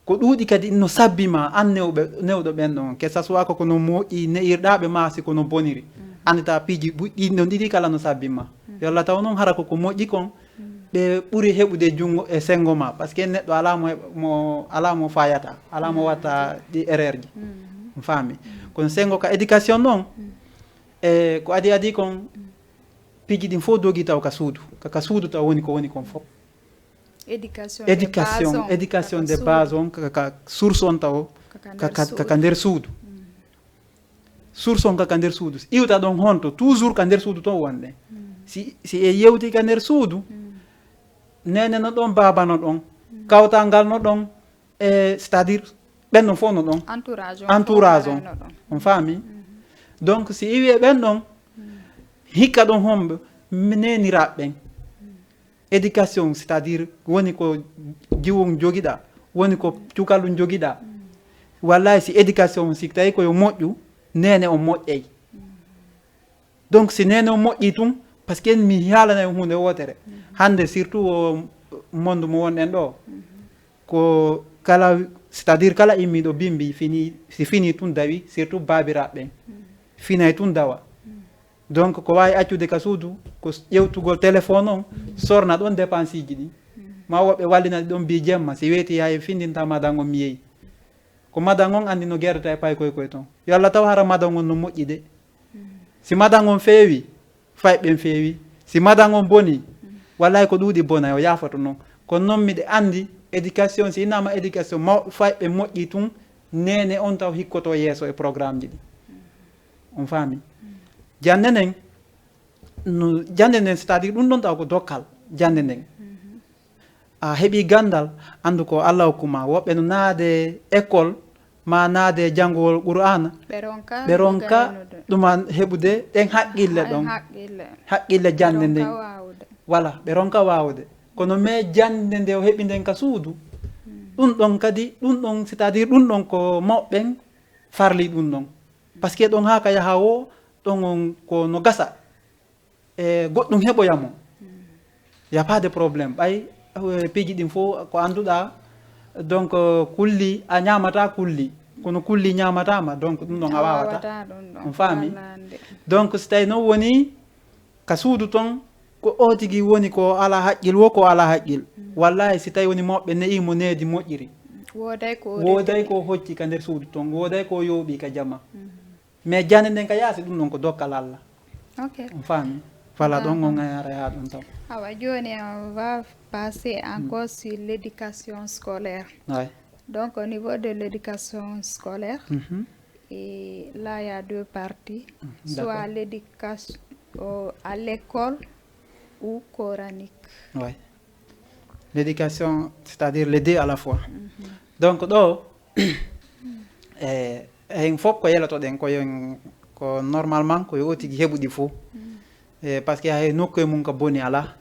Ko ɗuuɗi kadi no sabbi ma, an newɓe, newɗo ɓen ɗon. Que ça soit ko, ko no moƴƴi ne'irɗaa ɓe maa si ko no boniri. Annditaa piiji bu-, ɗin ɗon ɗiɗi kala no sabbi ma. Yo Allah taw noon hara ko, ko moƴƴi kon, ɓe ɓuri heɓude junngo e senngo ma, parce que neɗɗo alaa mo heɓ-, mo, alaa mo faayata, alaa mo watta ɗi erreur ji. On faami? Kono senngo ka éducation noon, e ko adii adii kon, piiji ɗin fof dogi taw ka suudu, ka, ka suudu taw woni ko woni kon fof. Éducation de Éducation, base on, éducation kaka de suudu. Base on, ka, ka, ka source on taw, Kaka ka, nder ka, suudu. Kaka nder suudu. Source on ka, ka nder suudu. Iwta ɗon honto, toujours ka nder suudu ton wonɗen. Si, si e yewti ka nder suudu, nene no ɗon, baaba no ɗon, kawtal ngal no ɗon, e, c'est-à-dire, ɓen ɗon fof no ɗon. Entourage on Entourage fof on. No ɗon. On faami? Donc, si iwi e ɓen ɗon, hikka ɗon homɓe, neniraɓe ɓen. Éducation, c'est-à-dire, woni ko jiwun jogiɗa, woni ko cukalun jogiɗa. Wallahi, si éducation, si tawi ko yo moƴƴu, nene on moƴƴay. Donc, si nene on moƴƴi tun, parce que mi haalanay on huunde wootere. Hannde, surtout o monde mo wonɗen ɗo, ko kala, c'est-à-dire kala immiiɗo bimbi fini, si fini tun dawi, surtout baabiraaɓe ɓen, finay tun dawa. Donc, ko waawi accude ka suudu, ko ƴewtugol téléphone on, sorna ɗon dépense ji ɗin. Ma woɓɓe wallina ɗi ɗon mbi jemma, si weeti yahay findinta madan on mi yehi. Ko madan on anndi no gerdata e paykoy koy ton. Yo Allah taw hara madan on no moƴƴi de. Si madan on feewi, fay ɓen feewi. Si madan on boni, wallahi ko ɗuuɗi bona, o yaafoto non. Kono non miɗe anndi éducation, si innama éducation, mawɓe fay ɓe moƴƴi tun, nene on taw hikkoto yeeso e programme ji ɗi. On faami? Jannde nden, no, jannde nden, c'est-à-dire ɗum ɗon taw ko dokkal jannde nden. A heɓi ganndal, anndu ko Allah hokku ma. Woɓɓe no naade école, ma naade janngugol Qur'aana, Ɓe ronka ɓe ronka gaynude. Ɗuma heɓude ɗen haqqille Hay ɗon. Haqqille. Haqqille jannde Ɓe ronka nden. Waawude. Voilà, ɓe ronka waawude. Kono mais jannde nde o heɓi nden ka suudu, ɗum ɗon kadi, ɗum ɗon, c'est-à-dire ɗum ɗon ko mawɓe ɓen farli ɗum ɗon. Parce que ɗon haa ka yaha o, ɗon on ko no gasa. E goɗɗum heɓoya mo. Y a pas de problème. Ɓay, eh, piiji ɗin fof ko annduɗaa, donc, eh, kulli, a ñaamataa kulli. Kono kulli ñaamataa ma, donc ɗum ɗon a A waawata. Waawataa ɗum ɗon. On faami? Wallande. Donc, so tawi noon woni ka suudu ton, ko o tigi woni ko alaa haqqil, wo ko alaa haqqil. Wallahi, si tawi woni mawɓe ne'i mo needi moƴƴiri. Wooday ko o Wooday rentini. Ko hocci ka nder suudu ton, wooday ko yooɓi ka jama. Mais jannde nden ka yaasi, ɗum ɗon ko dokkal Allah. Ok. On faami? Voilà, ɗon on D'accord. Ara haa ɗon taw. Awa, jooni, on va passer encore sur l'éducation scolaire. Ouais. Donc, au niveau de l'éducation scolaire, Mhm. et là, il y a deux parties. Mhm, soit d'accord. L'éducation, euh, à l'école ou coranique. Ouais. L'éducation, c'est-à-dire les deux à la fois. Mhm. Donc, ɗo, e, en fof ko yelotoɗen, ko yen, ko normalement, ko yo o tigi heɓu ɗi fof. Mhm. E, parce que hay nokku e mum ka boni alaa.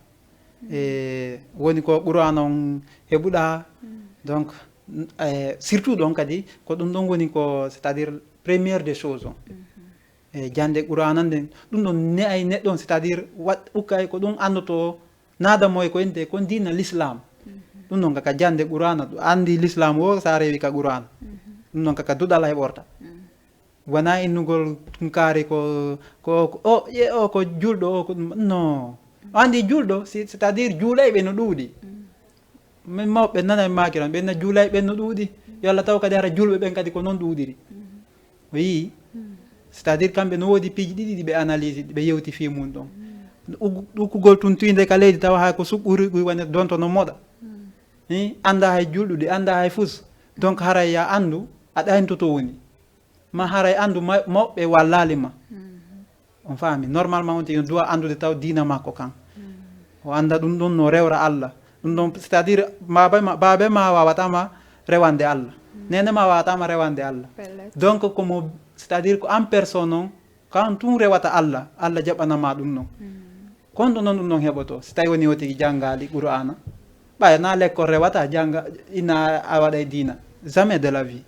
E, woni ko Qur'aana on heɓuɗaa. Mhm. Donc, n-, e, surtout ɗon kadi, ko ɗum ɗon woni ko, c'est-à-dire première des choses on. Mhm. E, jannde Qur'aana nden, ɗum ɗon ne'ay neɗɗo on, c'est-à-dire waɗ-, ukkay ko ɗum anndoto naada mo e ko innde kon diina l'islam. Mhm. Ɗum ɗon kaka jannde Qur'aana, ɗum anndi l'islam o, so a rewi ka Qur'aana. Mhm. Ɗum ɗon kaka duɗal heɓorta. Mhm. Wonaa innugol tunkaari ko, ko, ko, o, ye, o ko julɗo, o ko ɗum, non. O anndi julɗo, si, c'est-à-dire juulayɓe no ɗuuɗi. Mhm. Min mawɓe nana e maaki tan, ɓen na juulayɓe no ɗuuɗi. Yo Allah taw kadi hara julɓe ɓen kadi ko non ɗuuɗiri. Mhm. O yii, c'est-à-dire kamɓe no woodi piiji ɗiɗi ɗi ɓe analyse, ɗi ɓe yewti fii mum ɗon. Ɗuk-, ɗukkugol tun tuynde ka leydi tawa hay ko suɓɓuri ɓuri wane donto no moɗa. Ni annda hay julɗuɗi, annda hay fus. Donc haray ya anndu a ɗayntoto woni. Ma haray anndu ma- mawɓe wallaali ma. On faami. Normalement on tigi doit anndude taw diina makko kan. O annda ɗum ɗon no rewra Allah. Ɗum ɗon c'est-à-dire baabe ma, baabe ma wawatama rewande Allah. Nene ma wawatama rewande Allah. Donc komo c'est-à-dire ko en personne on kan tun rewata Allah, Allah jaɓanama ɗum ɗon. Kon ɗo noon ɗum ɗon heɓoto si tawi woni o tigi janngaali Qur'aana? Ɓaya na l'école rewata jannga ina a waɗa e diina. Jamais de la vie.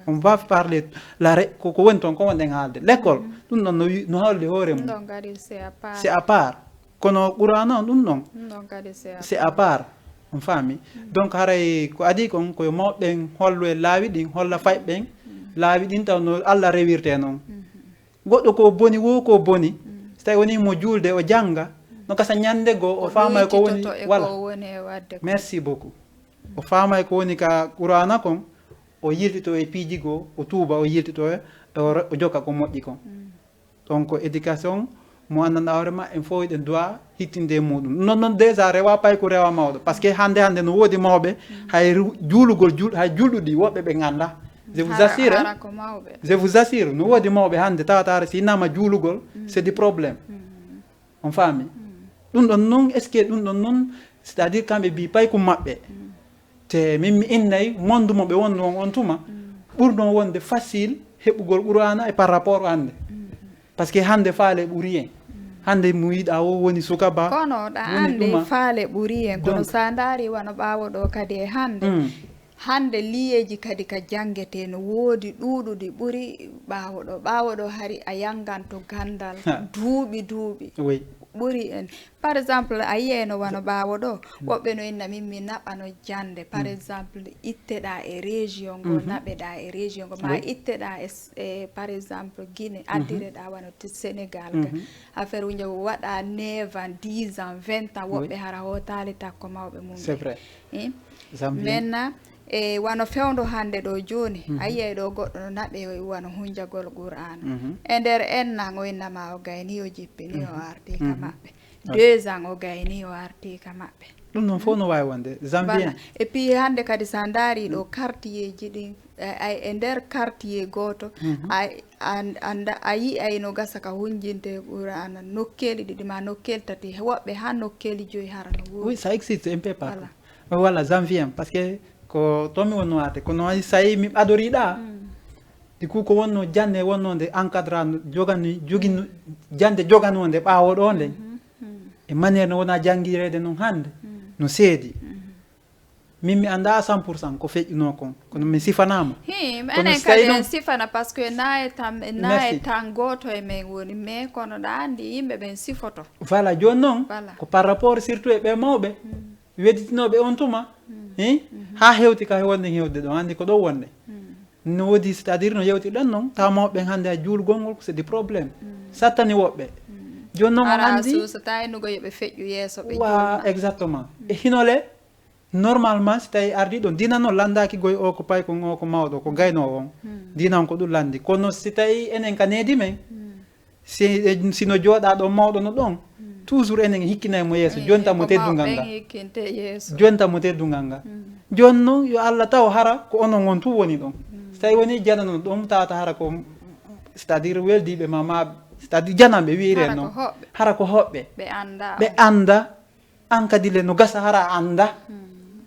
On va parler la re- ko ko woni toon ko wonɗen haalde l'école. Ɗum ɗon no wi- no hawlde hoore mum. C'est à part. Kono Qur'aana on ɗum ɗon c'est à part. On faami. Donc haray ko adii kon ko yo mawɓe ɓen hollu e laawi ɗin, holla fayɓe ɓen laawi ɗin taw no Allah rewirte noon. Goɗɗo ko boni wo ko boni, so tawi woni mo juulde o jannga, no gasa ñande goo o faamay ko woni wala. Merci beaucoup. O faamay ko woni ka Qur'aana kon, o yiltito e piiji goo, o tuuba, o yiltito e o re- o jokka ko moƴƴi kon. Ɗon ko éducation mo anndanɗaa hoore ma en fof eɗen doit hittinde e muɗum. Non non déjà rewa payko rewa mawɗo parce que hannde hannde no woodi mawɓe hay ru- juulugol juul hay julɗuɗi woɓɓe ɓe ngannda. Je vous assure hein. Je vous assure no woodi mawɓe hannde tawata ara si innama juulugol c'est du problème. On faami. Ɗum ɗon noon est ce que ɗum ɗon noon c'est à dire kamɓe mbi payko maɓɓe te min mi innay mondu mo ɓe wonno on on tuma ɓurno wonde facile heɓugol qur'ana e par rapport hannde. Parce que hannde faale ɓuri en hannde mo yiɗa o woni sukaba kono ɗa woni anndi ɗuma. Faale ɓuri en kono Donc- sa ndaari wano ɓaawo ɗo kadi e hannde. Hannde liyeeji kadi ka janngete no woodi ɗuuɗuɗi ɓuri ɓaawo ɗo ɓaawo ɗo hari a yannganto ganndal duuɓi duuɓi. Oui. Ɓuri en par exemple a yiyayno wano ɓaawo ɗo woɓɓe no inna min mi naɓano jannde par exemple itteɗa e région ngo naɓeɗa e région ngo ma itteɗa e s- e par exemple guinée addireɗa wano to sénégal ga affaire uji waɗa neuf ans dix ans vingt ans woɓɓe hara hootali takko mawɓe mum C'est vrai. Hein? Zambien. Maintenant e wano fewndo hannde ɗo jooni a yiyay ɗo goɗɗo no naɓe wano hunjagol qur'ana e nder en nan o innama o gayni o jippi ni o arti ka maɓɓe deux ans o gayni o arti ka maɓɓe. Ɗum noon fof no waawi wonde zambien. Et puis hannde kadi so a ndaari ɗo quartier ji ɗin ay e nder quartier gooto a- a- a nda- a yiyay no gasa ka hunjinte qur'ana nokkeeli ɗiɗi ma nokkeeli tati woɓɓe ha nokkeeli joyi hara no woodi. Oui ça existe un peu partout. Voilà zambien parce que ko toon mi wonno arde kono ay so tawi mi ɓadoriɗa di ku ko wonno jannde wonnode encadra jogani jogino jannde joganode ɓaawo ɗo nde e manière no wona janngireede noon hannde no seedi. Min mi annda à cent pour cent ko feƴƴuno kon kono mi sifanama. Hi Kono enen si tawi kadi en ɗum- sifana par ce que na e tan na e Merci. Tan gooto e men woni mais kono ɗa anndi yimɓe ɓen sifoto. Voilà jooni noon Voilà. Ko par rapport surtout e ɓe mawɓe wedditinoɓe on tuma hi ha hewti ka wonde hewde ɗon anndi ko ɗo wonde. No woodi c'est à dire no yewtirɗen noon tawa mawɓe ɓen hannde a juulgol ngol c'est du problème sattani woɓɓe. Jooni noon on ara anndi suusata e nugo yoɓe feƴƴu yeeso ɓe wa juulna. Exactement e hinole normalement si tawi ardi ɗon dina noon lanndaki goy o ko paykon o ko mawɗo ko gaynowo on dina on ko ɗum lanndi kono si tawi enen ka needi men si sino jooɗa ɗon mawɗo no ɗon toujours enen hikkinay mo yeeso jonta mo teddungal ngal jonta mo teddungal ngal jooni noon yo allah taw hara ko onon on tun woni ɗon so tawi woni janano ɗon tawata hara ko c'est à dire weldiɓe ma ma c'est à dire jananɓe wiyre noon hara ko hoɓɓe ɓe annda an kadi le no gasa hara a annda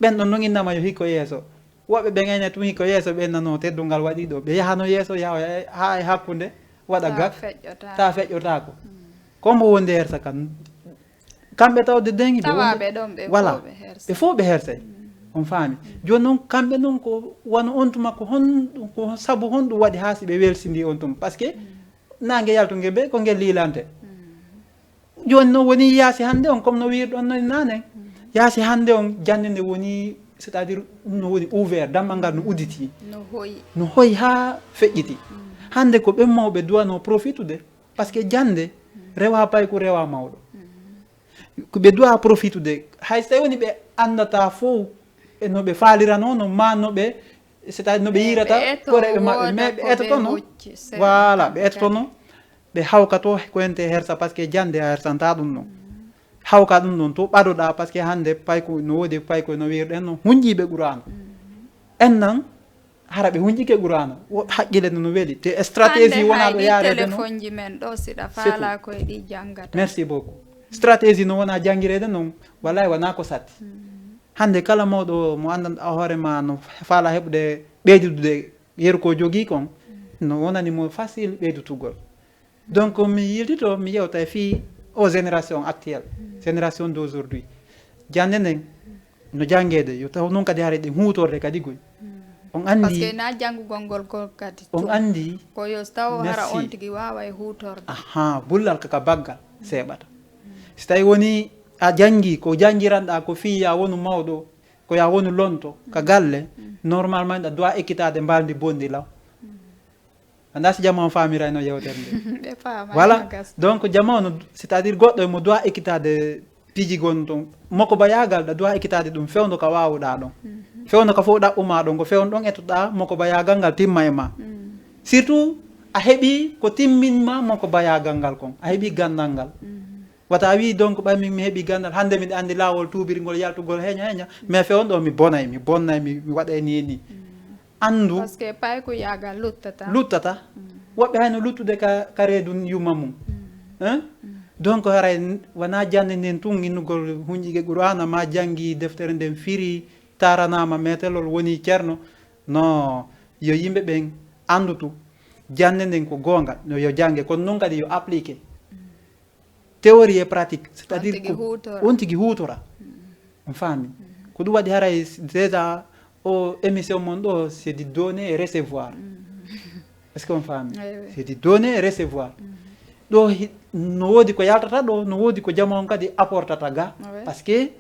ɓen ɗon noon innama yo hikko yeeso woɓɓe ɓe gayna tun hikko yeeso ɓe nano teddungal waɗi ɗo ɓe yahano yeeso yaha ha e hakkunde waɗa gak ta feƴƴotaako. Kombo wonde hersa kan kamɓe tawde dengi ɓe wonde voilà ɓe fof ɓe hersay on faami jooni noon kamɓe noon ko wano on tuma ko hon ko sabu honɗum waɗi haa si ɓe welsindi on tuma parce que nange yaltuge ɓe ko ngel liilante. Jooni noon woni yaasi hannde on comme no wiirɗon noon naane yaasi hannde on jannde nde woni c'est à dire ɗum no woni ouvert dammal ngal no udditi no hoyi haa feƴƴiti hannde ko ɓen mawɓe duwano profitude parce que jannde rewa payko rewa mawɗo ko ɓe duwa profitude hay so tawi woni ɓe anndata fof e no ɓe faalirano no ma no ɓe c'est à dire no ɓe yirata koreɓe maɓɓe mais ɓe etotono voilà ɓe etotono ɓe hawkato ko ente hersa parce que jannde a hersanta ɗum noon Hawka ɗum ɗon to ɓadoɗa, parce que hannde payko no woodi, payko no wirɗen no hunƴiiɓe Qur'aana. En nan, hara ɓe hunƴike Qur'aana. Wo-, haqqille no, no weli. Te stratégie Hannde wona hay ɗo ɗi yaareede no. Téléphone ji men ɗo, siɗa C'est faala tout. Koye ɗi janngata. Merci beaucoup. Stratégie no wona janngireede noon, wallahi wona ko satti. Hannde kala mawɗo mo anndanɗa hoore ma no faala heɓude ɓeydude yeru ko jogii kon, no wonani mo facile ɓeydutugol. Donc mi yiltito, mi yewta e fii o génération actuelle, génération d'aujourd'hui. Jannde nden no janngeede, yo taw noon kadi hare ɗen huutorde kadi goy. On Parce anndi, que na janngugol ngol ko kadi on tun. Anndi, Ko yo taw hara Merci. On tigi waawa e huutorde. Aha, bullal ka, ka baggal seeɓata. Si tawi woni a janngi, ko janngiranɗa ko fii ya wonu mawɗo, ko ya wonu lonto ka galle, normalement ɗa doit ekkitaade mbalndi bonndi law. Annda si jama on faamirayno yewtere nde. Ɓe faama Voilà. No gas. Donc jama on, c'est-à-dire goɗɗo emo doit ekkitaade piiji gon ton. Moko bayagal ɗa doit ekkitaade ɗum fewndo ka waawuɗa ɗon. Fewndo ka fof ɗaɓɓuma ɗon, ko fewndo ɗon ettoɗa moko bayagal ngal timma e ma. Surtout a heɓi ko timminma moko bayagal ngal kon. A heɓi gandal ngal. Wata a wi donc ɓay min mi heɓi gandal, hannde miɗa anndi laawol tuubirngol yaltugol heña heña, mais fewndo mi bonay, mi bonnay, mi, mi waɗay ni e ni. Anndu Parce que paykuyagal luttata. Luttata. Woɓɓe hayno luttude ka, ka reedu yumma mum. Hein? Donc haray n-, wona jannde nden tun innugol hunƴige Qur'aana ma janngi deftere nden firi, taranama metelol woni ceerno. No, yo yimɓe ɓen anndutu jannde nden ko goonga, no yo jannge, kono noon kadi yo appliqué. Théorie et pratique, c'est-à-dire On tigi ko huutora. On tigi huutora. On faami? Ko ɗum waɗi haray déjà o émission mon ɗo, c'est du donner et recevoir. Est-ce que on faami? Oui, oui. C'est du donner et recevoir. Ɗo hi-, no woodi ko yaltata ɗo, no woodi ko jama on kadi apportata ga. Oui. Parce que,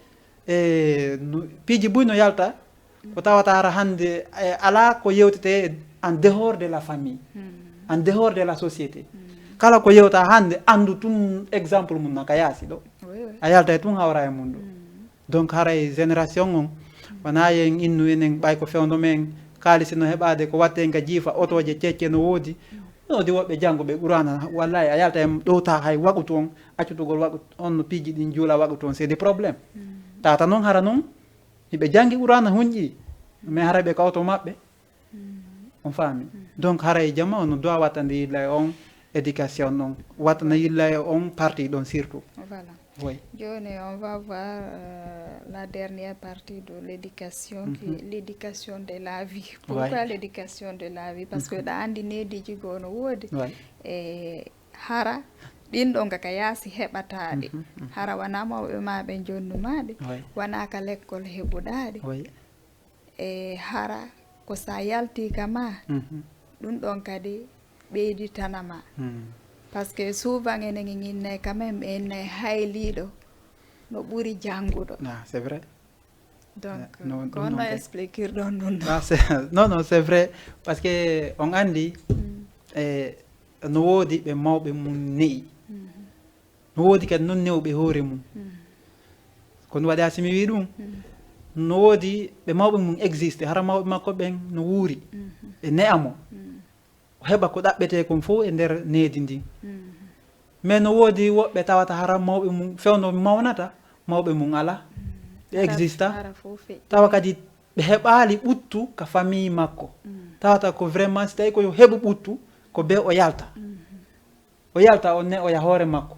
eh, no, piiji buy no yalta, ko tawata hara hannde, eh, alaa ko yewtete en dehors de la famille, en dehors de la société. Kala ko yewta hannde, anndu tun exemple mum na ka yaasi ɗo. Oui, oui. A yalta e tun hawra e mum ɗo. Donc haray génération on, wona yen innu enen ɓay ko fewndo men, kaalisi no heɓaade ko watte en ka jiifa, otooje, cecce no woodi. No woodi woɓɓe jannguɓe Qur'aana, wallahi a yalta e ɗowta hay waqutu on, accutugol waqutu on no piiji ɗin juula waqutu on, c'est des problèmes. Tata noon hara noon, hiɓe janngi Qur'aana hunƴi, mais hara ɓe ka oto maɓɓe. On faami? Donc haray jama on no doit wattande yilla e on éducation ɗon, wattana yilla e on partie ɗon surtout. Voilà. Oui. Jooni, on va voir, euh, la dernière partie de l'éducation, qui est l'éducation de la vie. Pourquoi l'éducation de la vie? Parce que ɗa anndi neediiji goo no woodi. Oui. E hara ɗin ɗon ka yaasi heɓataaɗi. Hara wona mawɓe ma ɓen jonnumaaɗi. Oui. Wona ka lekkol heɓuɗaaɗi. Oui. E hara ko sa yalti ka ma, ɗum ɗon kadi ɓeyditana ma. Parce que souvent enen en innay quand même, en innay hayliiɗo no ɓuri jannguɗo. Ah, c'est vrai. Donc, eh, non, ko honno expliquer ɗon ɗum ɗo? Ah, c'est, non, non, c'est vrai. Parce que on anndi, eh, no woodi ɓe mawɓe mum ne'i. No woodi kadi noon newɓe hoore mum. Ko ɗum waɗi haa si mi wii ɗum, no woodi ɓe mawɓe mum existe, hara mawɓe makko ɓen no wuuri. Ɓe ne'a mo. O heɓa ko ɗaɓɓetee kon fof e nder needi ndin. Mais no woodi woɓɓe tawata hara mawɓe mum, fewndo mawnata, mawɓe mum alaa. Ɓe exista. Tawa kadi ɓe heɓaali ɓuttu ka famille makko. Tawata ko vraiment, si tawi ko yo heɓu ɓuttu, ko be o yalta. O yalta, o ne'oya hoore makko.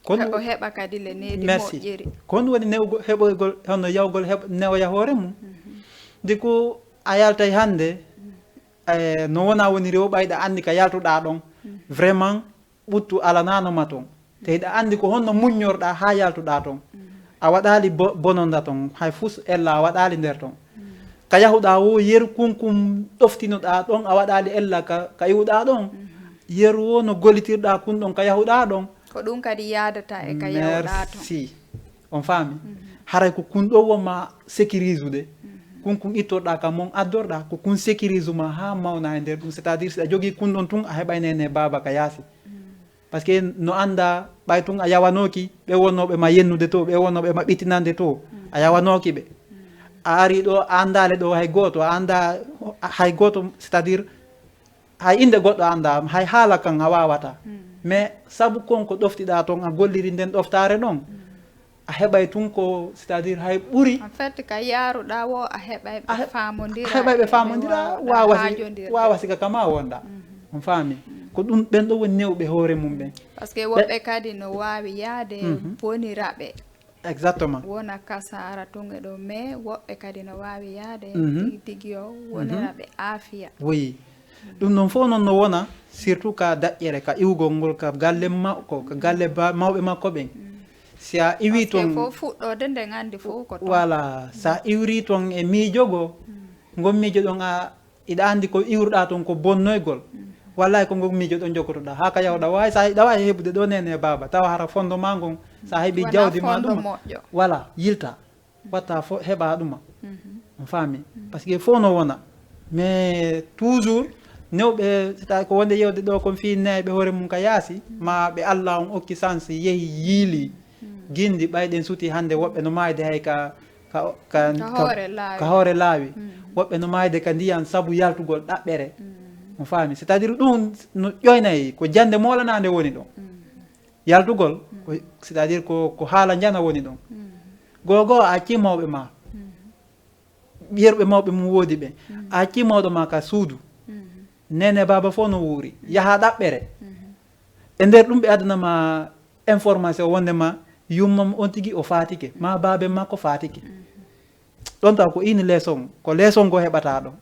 Kono o heɓa kadi le needi moƴƴiri. Merci. Ko ɗum woni ne'ugol, heɓoygol, hono yawgol heɓ-, ne'oya hoore mum. Ndi ko a yaltay hannde, eh, no wona woni rewo ɓayɗa anndi ka yaltuɗaa ɗon. Vraiment, ɓuttu alanaano ma toon. Te hiɗa anndi ko honno muññorɗaa haa yaltuɗaa toon. A waɗaali bo-, bononda toon, hay fus ella a waɗaali nder toon. Ka yahuɗaa woo, yeru kun kun ɗoftinoɗaa ɗon, a waɗaali ella ka, ka iwuɗaa ɗon. Yeru woo no gollitirɗaa kun ɗon ka yahuɗaa ɗon. Ko ɗum kadi yaadata e ka yahuɗaa toon. Merci. On faami? Haray ko kun ɗo wonma sécurise ude. Kun kun ittorɗaa ka mon addorɗaa, ko kun sécurise ma haa mawna e nder ɗum. C'est-à-dire, si a jogii kun ɗon tun, a heɓay nene baaba ka yaasi. Parce que no annda, ɓay tun a yawanooki ɓe wonnooɓe ma yennude to, ɓe wonnooɓe ma ɓittinande to, a yawanooki ɓe. A ari ɗo, a anndaali ɗo hay gooto, a annda hay gooto, c'est-à-dire, hay innde goɗɗo a annda, hay haala kan a waawata. Mais sabu kon ko ɗoftiɗaa ton, a golliri nden ɗoftaare ɗon. a heɓay tun ko, c'est-à-dire hay ɓuri. En fait, ka yaaruɗaa wo a heɓay ɓe faamondira. A heɓay ɓe faamondira, waawa si, waawa si ka kama wonda. On faami. Ko ɗum ɓen ɗo woni newɓe hoore mum ɓen. Parce que woɓɓe kadi no waawi yaade boniraɓe. Exactement. Wona kasaara tun e ɗo, mais woɓɓe kadi no waawi yaade tigi tigi o wonira ɓe aafiya. Oui. Ɗum noon fof noon no wona surtout ka daƴƴere, ka iwgol ngol ka galle makko, ka galle mawɓe makko ɓen. Si a iwi toon fof fuɗɗoode nden anndi fof ko toon. Voilà, si a iwri toon e miijo goo, ngon miijo ɗon a iɗa anndi ko iwruɗaa toon ko bonnoygol. Wallahi ko ngon miijo ɗon jogotoɗaa haa ka yahuɗaa, waawi si a iɗa waawi heɓude ɗo nene e baaba tawa hara fondo maa ngon, si a heɓi jawdi maa ɗum, voilà, yilta. Watta fof heɓa ɗuma. On faami? Parce que fof no wona, mais toujours newɓe, c'est-à-dire ko wonde yewde ɗo kon fii neeɓe hoore mum ka yaasi, ma ɓe Allah on okki chance yehi yiili gindi ɓay ɗen suti hannde woɓɓe no maayde hay ka ka ka ka hoore laawi, woɓɓe no maayde ka ndiyan sabu yaltugol ɗaɓɓere. On faami? C'est-à-dire ɗum no ƴoynay ko jannde moolanaande woni ɗon. Yaltugol, c'est-à-dire ko ko haala njana woni ɗon. Goo goo a accii mawɓe maa, yerɓe mawɓe mum woodi ɓe, a accii mawɗo maa ka suudu, nene baaba fof no wuuri, yaha ɗaɓɓere. E nder ɗum ɓe adana ma information wonde ma yummam on tigi o faatike, ma baabe makko faatike. Ɗon taw ko ini leçon, ko leçon goo heɓataa ɗon.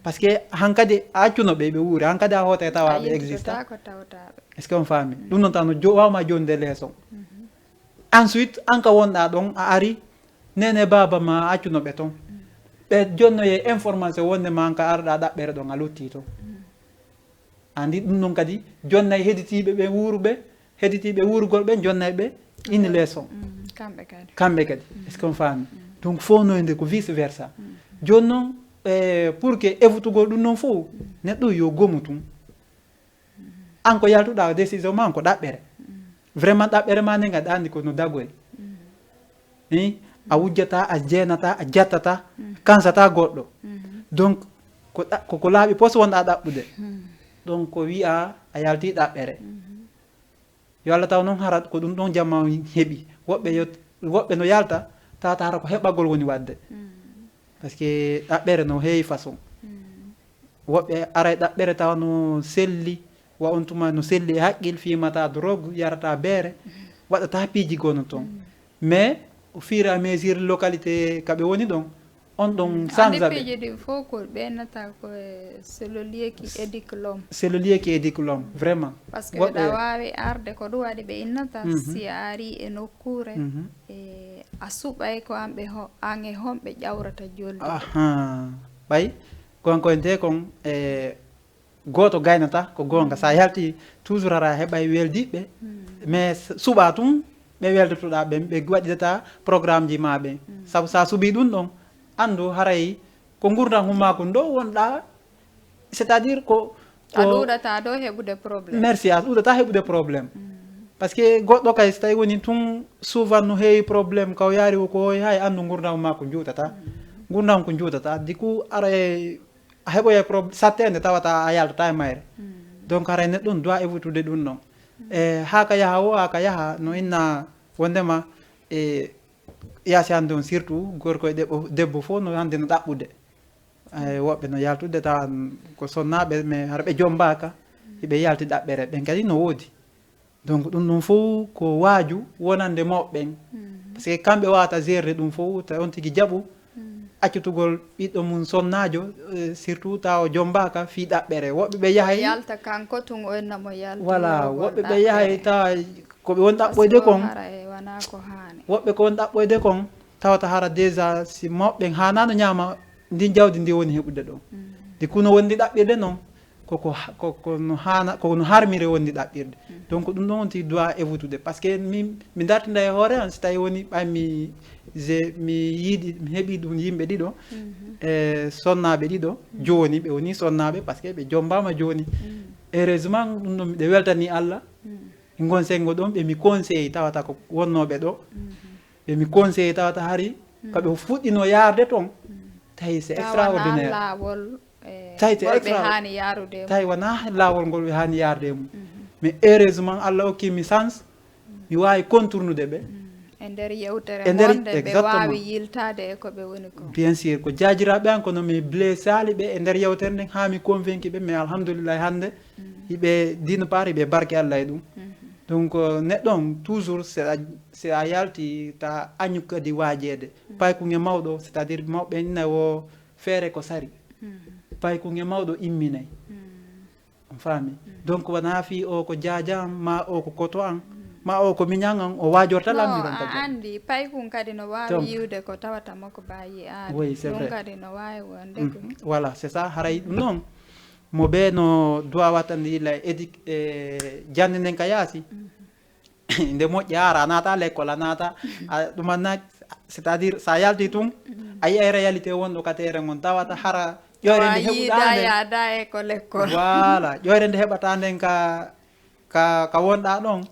Parce que hankadi a accuno ɓe ɓe wuuri, hankadi a hootay tawa ɓe exista. Est-ce que on faami? Ɗum noon taw no wawma jonde leçon. Ensuite an ka wonɗaa ɗon a ari, nene baaba ma a accuno ɓe toon, ɓe jonnoye information wonde ma an ka arɗaa ɗaɓɓere ɗon a luttii toon. Andi ɗum noon kadi jonnay heditiiɓe ɓe wuuruɓe, heditiiɓe wuurugol ɓe jonnay ɓe ini leçon. Kamɓe kadi. Kamɓe kadi. Est-ce que on faami? Donc fof noyde ko vice versa. Jooni noon e pour que evutugol ɗum noon fof neɗɗo yo gomu tun. An ko yaltuɗaa décision ma ko ɗaɓɓere. Vraiment ɗaɓɓere ma nde ngaɗa andi ko no dagori. Hein? A wujjata, a jeenata, a jattata, kansata goɗɗo. Donc ko ɗa- ko ko laaɓi pos wonɗaa ɗaɓɓude. Donc ko wi'a a yalti ɗaɓɓere. Yo Allah taw noon hara ko ɗum ɗon jamma heɓi. Woɓɓe yo woɓɓe no yalta tawata hara ko heɓagol woni wadde. Parce que ɗaɓɓere no heewi façon. Woɓɓe aray ɗaɓɓere tawa no selli, wa on tuma no selli e haqqil, fimata drogue, yarata beere, waɗata piiji gono toon. Mais au fur et à mesure localité ka ɓe woni ɗon, on ɗon sanza ɓe. Piiji ɗin fof ko ɓe innata ko e c'est le lieu qui éduque l'homme. C'est le lieu qui éduque l'homme, vraiment. Parce que ɓeɗa waawi arde ko ɗum waɗi ɓe innata si a ari e nokkuure e a suɓay ko an ɓe an e honɓe ƴawrata jolde. Aha, ɓay gonkoyente kon e gooto gaynata ko goonga. So a yalti toujours hara heɓay weldiɓɓe mais suɓa tun ɓe weldotoɗa ɓen ɓe waɗidata programme ji ma ɓen. Sabu sa suɓi ɗum ɗon anndu haray ko gurdam hummakun ɗo wonɗa, c'est à dire ko a ɗuɗata ɗo heɓude problème. Merci, a ɗuɗata heɓude problème. Parce que goɗɗo kay so tawi woni tun souvent no heewi problème kaw yaari o ko hay anndu gurdam makko juutata. Gurdam ko juutata diku aray a heɓoyay problème sattende tawata a yaltata e mayre. Donc haray neɗɗo on doit évitude ɗum ɗon. E haa ka yaha o haa ka yaha no inna wondema e yaasi hannde on surtout gorko e debbo fof no hannde no ɗaɓɓude. Ay woɓɓe no yaltude tawa ko sonnaaɓe mais hara ɓe jombaaka hiɓe yalti ɗaɓɓere ɓen kadi no woodi. Donc ɗum ɗum fof ko waaju wonande mawɓe ɓen. Parce que kamɓe wawata gérde ɗum fof tawi on tigi jaɓu accutugol ɓiɗɗo mum sonnaajo surtout tawa o jombaaka fii ɗaɓɓere woɓɓe ɓe yahay yalta kanko tun o enna mo yalta voilà woɓɓe ɓe yahay tawa ko ɓe woni ɗaɓɓoyde kon. Woɓɓe ko woni ɗaɓɓoyde kon tawata hara déjà si mawɓe ɓen haanano ñaama ndin jawdi ndi woni heɓude ɗo. Ndi kuno wondi ɗaɓɓirde noon koko koko no haana koko no harmire wondi ɗaɓɓirde. Donc ɗum ɗon on tigi doit évitude parce que min mi dartinda e hoore an si tawi woni ɓay mi je mi yiiɗi mi heɓi ɗum yimɓe ɗiɗo e sonnaaɓe ɗiɗo jooni ɓe woni sonnaaɓe parce que ɓe jombaama jooni. Heureusement ɗum ɗon miɗo weltani Allah. Ngon senngo ɗon ɓe mi conseillé tawata ko wonnooɓe ɗo ɓe mi conseillé tawata hari ko ɓe fuɗɗino yaarde toon tawi c'est extraordinaire. Tawi c'est extraordinaire. Tawi wonaa laawol ngol ɓe haani yaarde e mum mais heureusement Allah okki mi chance mi waawi contournude ɓe. E nder yewtere e nder, mon nde ɓe exactement. Waawi yiltaade e ko ɓe woni ko. Bien sûr, ko jaajiraaɓe an kono mi blessaali ɓe e nder yewtere nden haa mi convaincu ɓe, mais alhamdulillahi hannde hiɓe d'une part hiɓe barke Allah e ɗum. Donc euh, neɗɗo on toujours si a, si a yalti ta añu kadi waajeede. Paykunge mawɗo, c'est-à-dire mawɓe ina wo feere ko sari. Paykunge mawɗo imminay. On faami? Donc wonaa fii o ko jaaja am, maa o ko koto am, maa o ko miñan am, o waajorta lammiron kadi. A anndi, paykun kadi no waawi yiwde ko tawata mo ko baayi aade. Oui, c'est vrai. Ɗum kadi no waawi wonde ko. Voilà, c'est ça. Haray ɗum noon, mo ɓe no duwa wattande yilla édi e jannde nden ka yaasi. Nde moƴƴi a ara a naata l'école a naata a ɗumanna, c'est-à-dire sa yalti tun a yi'ay réalité wonɗo ka terrain on tawata hara ƴoyre nde heɓuɗa nden. Yaada e ko l'école. Voilà, ƴoyre nde heɓata nden ka ka ka wonɗa ɗon.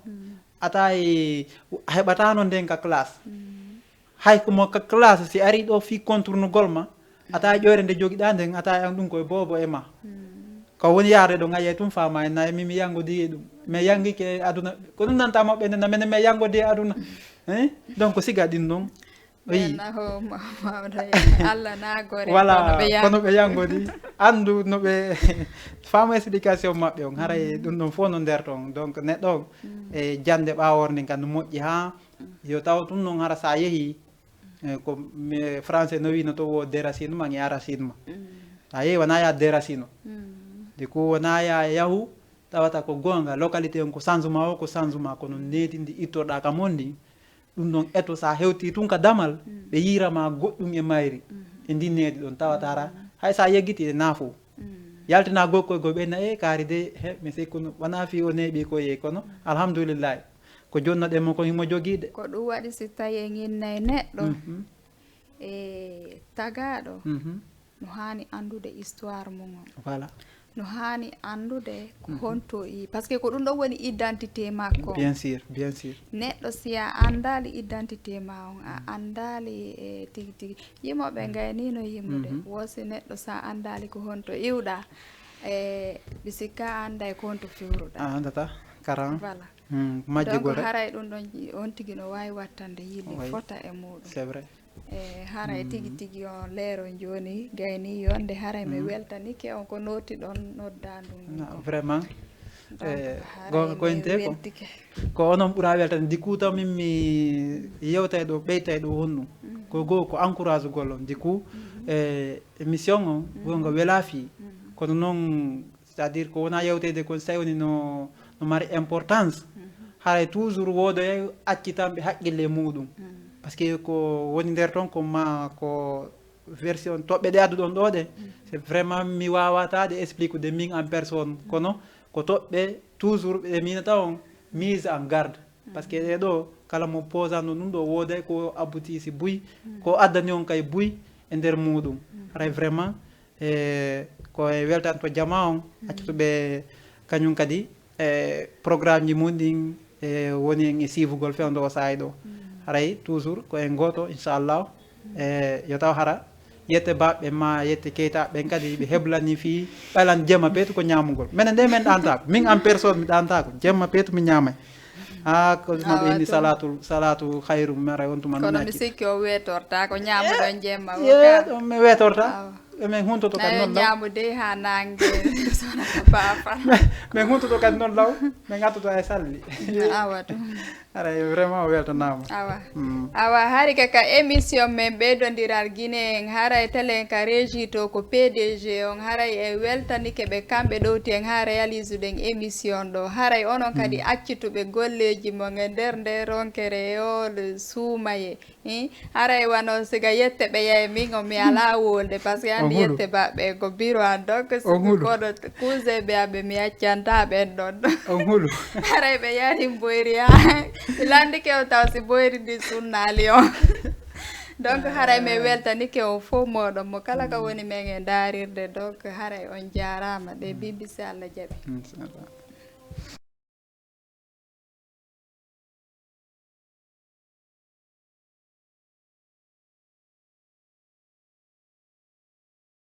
Atay a heɓatano nden ka classe. Hay ko mo ka classe si ari ɗo fii contournugol ma, ata ƴoyre nde jogiɗa nden, ata an ɗum koye boobo e ma. Ko woni yaade ɗo ŋaye tun faama en nayi mi mi yangodi e ɗum. Mais yangike e aduna ko ɗum nanta maɓɓe nden na menen mi yangodi e aduna. Hein? Donc siga ɗin ɗon. Oui. Naho mawɗo e Allah na gore. Voilà, kono ɓe yangodi. Andu no ɓe faama explication maɓɓe on haray ɗum ɗon fof no nder ton. Donc neɗɗo on e jande ɓawor ndin kan no moƴƴi ha yo taw tun non hara sa yehi. Eh, ko français no wino to wo déracine ma e aracine ma. A yehi wona ya déracine o. De ko wona ya yahu tawata ko gonga localité on ko changement o ko changement kono netindi ittorɗa ka mon ndi. Ɗum ɗon eto sa hewti tun ka damal ɓe yirama goɗɗum e mayri. E ndi nedi ɗon tawata hara hay sa yeggiti e nafo. Yaltina gokkoy go ɓenna e kaari de he mi sikkuno wona fi o neeɓi ko yehi kono alhamdulillahi. Ko jonnoɗen mo ko himo jogiiɗe. Ko ɗum waɗi si tawi en innay neɗɗo e tagaaɗo no haani anndude histoire mum on. Voilà. No haani anndude ko honto i parce que ko ɗum ɗon woni identité makko. Bien sûr, bien sûr. Neɗɗo si a anndaali identité ma on a anndaali e tigi tigi yimoɓe ngaynino yimude wo si neɗɗo sa anndaali ko honto iwɗa e ɓe sikka a annday ko honto fewruɗa. A anndata karan. Voilà. Majjugol donc haray ɗum ɗon on tigi no waawi wattande yilli fota e muɗum. C'est vrai. E haray tigi tigi on leero jooni gayni yonde haray mi weltanike on ko nooti ɗon nodda ndun. Vraiment. Gonga ko inte ko ko onon ɓura weltande diku taw min mi yewtay ɗo ɓeytay ɗo honɗum ko goo ko encourage gol on diku e émission on gonga wela fii kono noon c'est-à-dire ko wona yewtede kon so tawi woni no no mari importance haray toujours woodoya accitanɓe haqqille muɗum parce que ko woni nder toon ko ma ko version toɓɓe ɗe adduɗon ɗo ɗe c'est vraiment mi wawata ɗe explique de min en personne kono ko toɓɓe toujours ɓe minata on mise en garde parce que ɗe ɗo kala mo posano ɗum ɗo wooday ko abbutisi buy ko addani on kay buy e nder muɗum haray vraiment e ko e weltanto jama on accutuɓe kañum kadi e programme ji mum ɗin e woni en e sivugol fewndo o saayi ɗo haray toujours ko en gooto inchallah e yo taw hara yette baɓɓe ma yette keytaɓe ɓen kadi ɓe heblani fii ɓaylan jemma peetu ko ñamugol minen nde min ɗantako min en personne mi ɗantako jemma peetu mi ñamay ha ko maɓe inni salatu salatu hayru mara on tuma kono mi sikki o wetorta ko ñamuɗon jemma yeɗo mi wetorta emin huntoto kadi noon law ñamude ha nangue sona ko bafa min huntoto kadi noon law min ngattoto e salli awa ɗum aray vraiment o weltanama awa awa hari ka ka émission men ɓeydondiral guinée en haray telen ka régie to ko pdg on haray e weltanike ɓe kamɓe ɗowti en ha réalise ɗen émission ɗo haray onon kadi accituɓe golleji mon e nder nde ronkere e ole suumaye Haray wano siga yette ɓe yaye min o mi ala wolde parce que andi yette baɓɓe ko biro an donc kono cousin ɓe aɓe mi accanta ɓen ɗon on hulu haray ɓe yari mboyri ha landike o taw si mboyri ndi sunnali on donc haray mi weltanike on fof moɗon mo kala ka woni men e darirde donc haray on jarama ɗe bibisi allah jaaɓi inchallah